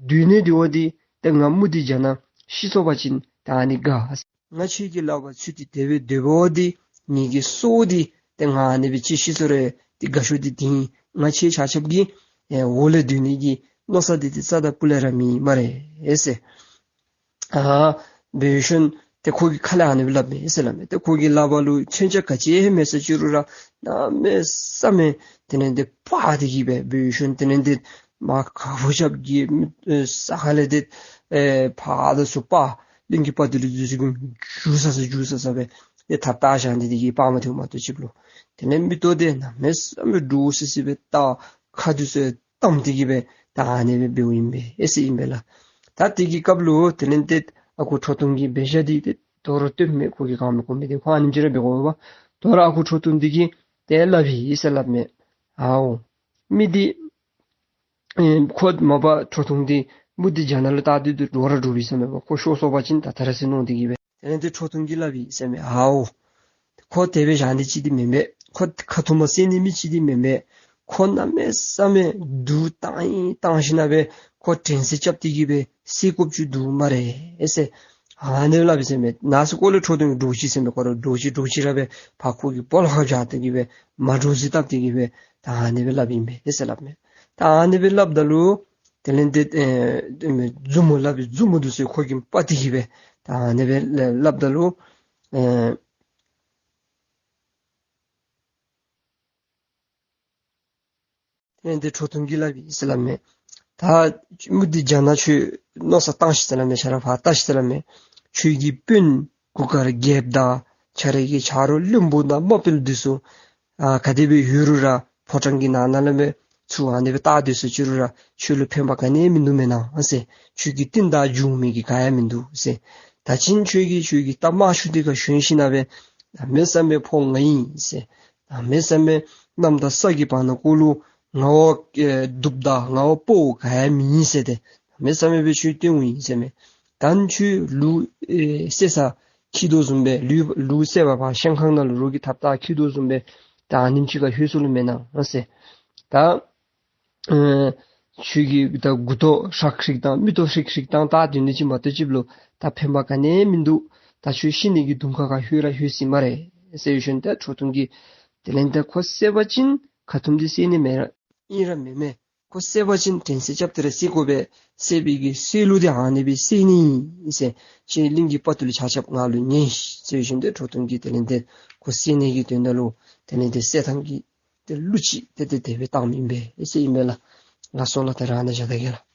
སྡོད་ནི་འདི་བ་འདི་ཏེ་ང་མུ་སྟེགས་བྱ་ནག་ཤི་སོང་པ་ཅིན་ད་ཨ་ནི་དགའ། ང་ཁྱེད་ཀྱི་ལག་པར་ཚུད་དེ་དེ་སྦེ་སྡོད་པ་འདི་ངེ་གི་སྲོག་འདི་ཏེ་ང་ཨ་ནི་སྦེ་ཁྱེད་ཤི་སོང་རུང་ཏེ་དགའ་ཤོས་འདི་འདི་ཨིན། ང་ཁྱེད་ཆ་ཁྱབ་ཀྱི་ཨེ་འོག་ལུ་སྡོད་ནི་གི་མནོ་བསམ་འདི་ཏེ་རྩ་དང་སྤུ་ལས་ར་མེད་སྨ་རེ་ཟེར། ཨ་འབད་ཞིནམ་ཏེ་ཁོ་གིས་ཁ་ལས་ཨ་ནི་སྦེ་སླབ་མས་ཟེར་སླབ་མས། ཏེ་ཁོ་གི་ལག་པ་ལུ་མཚོན་ཆ་ག་ཅི་ཡང་མེད་ས་ཅིག་རུང་ར་གནམ་མེད་ས་མེད་དེ་ལས་འདི་འཕར་ཏེ་གི་སྦེ་འབད་ཞིནམ་དེ་ལས་འདི་མར་ཁ་བུབ་རྐྱབ་གི་མི་ཨེ་ས་ཁ་ལས་འདི་ཨེ་ཕར་དང་ཚུར་འཕར། གླིང་གི་དཔའ་བརྟུལ་འདི་ཚུ་གིས་འཇུ་ས་ས་འཇུ་ས་ས་སྦེ་ཏེ་ཐགཔ་བཏགས་བཞག་ནི་འདི་གིས་འཕར་མ་ཐེག་མ་གཏོགས་ཅིག་ལོ། དེ་ལས་མིག་ཏོ་འདི་གནམ་མེད་ས་མེད་འདྲོག་སི་སི་སྦེ་བལྟ། ཁ་འདི་ཚུ་བསྡམས་ཏེ་གི་སྦེ་ད་ཨ་ནི་སྦེ་འབདཝ་ཨིན་པས་ཨེ་ཟེར་ཨིན་པས་ལགས། ད་དེ་གི་སྐབས་ལུ་དེ་ལས་ཏེ་ཨ་ཁུ་ཁྲོ་ཐུང་གི་འབད་བཞག་འདི་ཏེ་དོ་རུང་སྟོནམ་མས། ཁོ་གིས་གང་མི་གོ་མི་འདི་ཁོ་ཨ་ནེམ་ཅིག་ར་འབད་དགོ་པས། དོ་རུང་ཨ་ཁུ་ཁྲོ་ཐུང་འདི་གིས་ཏེ་སླབ་ཡི་ཟེར་སླབ་མས། ཨའོ་མི་འདི་ཨེ་ཁོ་མ་པ་ཁྲོ་ཐུང་འདི་མུ་སྟེགས་བྱ་ནག་ལུ་བལྟ་སྟེ་འདི་འདྲོག་ར་འདྲོག་པས་ཟེར་མས་པ། ཁོ་ཤོར་སོང་པ་ཅིན་ད་ད་ར་ཟེར་མནོ་སྟེ་གི་སྦེ། དེ་ལས་ཏེ་ཁྲོ་ཐུང་གིས་སླབ་ཡི་ཟེར་མས། ཨའོ་ཁོ་དེ་སྦེ་བཞག་ནི་ཅིག་འདི་མེན་པས། ཁོ་ཁ་ཐུམ་མ་བསད་ནི་མི་ཅིག་འདི་མེན་པས། ཁོ་གནམ་མེད་ས་མེད་སྡུག་བཏང་ཡི་བཏང་ཞིནམ་ལས་ཁོ་དྲན་གསོ་རྐྱབ་སྟེ་གི་སྦེ་བསད་དགོཔ་ཅིག་འདུག་སྨ་རེ་ཟེར། ཨ་ནི་སྦེ་སླབ་ཡི་ཟེར་མས། ནང་སུ་ཀོ་ལེ་ཁྲོ་ཐུང་གིས་འདྲོག་ཅི་ཟེར་མས། ཁོ་ར་འདྲོག་ཅི་འདྲོག་ཅི་ར་སྦེ་ཕར་ཁོ་གི་སྦོ་ལོགས་ཁར་བཞག་སྟེ་གི་སྦེ་མ་འདྲོག་ཟེར་བཏབ་སྟེ་གི་སྦེ་ད་ཨ་ནི་སྦེ་སླབ་ཨིན་པས་ཟེར་སླབ་མས། ད་ཨ་ནི་སྦེ་སླབ་ད་ལུ་དེ་ལས་ཏེ་ཨེ་མཛུབ་མོ་སླབ་པའི་མཛུབ་མོ་འདི་ཚུ་ཁོ་གིས་འབག་སྟེ་གི་སྦེ་ད་ཨ་ནི་སྦེ་སླབ་ད་ལུ་ཨེ་དེ་ལས་ཏེ་ཁྲོ་ཐུང་གིས་སླབ་ཨིན་ཟེར་སླབ་མས། ད་མུ་སྟེགས་རྒྱ་ནག་ཁྱོད་མནོ་བསམ་བཏང་ཤིག་ཟེར་སླབ་མས། ཆ་ར་ཕར་བལྟ་ཤིག་ཟེར་སླབ་མས། ཁྱོད་ཀྱི་སྤུན་གུར་དཀར་རྒྱལཔོ་དང་ཁྱོད་རའི་གི་ཆ་རོགས་བློན་པོ་དང་དམག་དཔོན་འདི་ཚུ་ཨ་ག་དེ་སྦེ་ཡོད་རུང་ར་ཕོ་བྲང་གི་ནང་ན་ལས་སྦེ་ཚུར་ཨ་ནི་སྦེ་བལྟ་སྡོད་ས་ཅིག་རུང་ར་ཁྱོད་ལུ་ཕན་པ་ག་ནི་ཡང་མིན་འདུག་མེན་ན་ཟེར། ཁྱོད་ཀྱི་རྟིང་བདའ་འཇུག་མི་གི་ག་ཡང་མིན་འདུག་ཟེར། ད་ཅིན་ཁྱོད་ཀྱིས་ཁྱོད་ཀྱི་རྟ་དམར་ཕྱུག་འདི་ཁར་ཞོན་ཞིནམ་ལས་གནམ་མེད་ས་མེད་ཕོ་ང་ཨིན་ཟེར། གནམ་མེད་ས་མེད་གནམ་དང་ས་གི་བར་ན་ཀོ་ལུ་ང་བ་ཨེ་གདུགཔ་དང་ང་བ་དཔའ་བོ་ག་ཡང་མེད་ཟེར་ཏེ་གནམ་མེད་ས་མེད་སྦེ་ཁྱོད་སྟོན་འོང་ཡི་ཟེར་མས། ད་ཁྱོད་ལུག་ཨེ་བསད་ས་འཁྱིད་དོ་བཟུམ་སྦེ་ལུག་ལུག་བསད་པར་ཕར་ཤན་ཁང་ནང་ལུ་རོགས་ཀྱིས་ཐགཔ་བཏགས་འཁྱིད་དོ་བཟུམ་སྦེ་ད་ཨ་ནེམ་ཅིག་ཁར་ལྷོད་སོ་ལོ་མེན་ན་ཟེར། ད་ཨེ་ཁྱོད་ཀྱི་ད་མགུ་ཏོ་ཧྲིག་ཧྲིག་དང་མིག་ཏོ་ཧྲིག་ཧྲིག་དང་ད་དེ་ནི་ཅིག་མ་གཏོགས་ཅིག་ལུ་ད་ཕན་པ་ག་ནི་ཡང་མིན་འདུག། ད་ཁྱོད་ཤི་ནི་གི་དུང་ཁ་ཁར་ལྷོད་ར་ལྷོད་ཅི་སྨ་རེ་ཟེར་ཞིནམ་ད་ཁྲོ་ཐུང་གིས་དེ་ལས་ད་ཁོ་བསད་པ་ཅིན་ཁ་ཐུམ་འདི་བསད་ནི་མེན་ར་ཨིན་ར་མེན་མས། ཁོ་བསད་པ་ཅིན་དྲན་གསོ་རྐྱབ་སྟེ་ར་བསད་དགོ་པས། བསད་པའི་གི་བསད་ལུགས་འདི་ཨ་ནི་སྦེ་བསད་ནི་ཨིན་ཟེར། ཁྱེད་གླིང་གི་དཔའ་བརྟུལ་ཆ་ཁྱབ་ང་ལུ་ཉན་ཤིག་ཟེར་ཞིནམ་ད་ཁྲོ་ཐུང་གིས་དེ་ལས་ཏེ་ཁོ་བསད་ནི་གི་དོན་དག་ལུ་དེ་ལས་ཏེ་བསད་ཐངས་ཀྱི་ཏེ་གླུ་ཅིག་ཏེ་ཏེ་དེ་སྦེ་བཏངམ་ཨིན་པས་ཟེར་ཨིན་པས་ལགས། ལགས་སོ་ལགས། ད་རེས་ཨ་ནཱ་བཞག་ད་གེ་ལགས།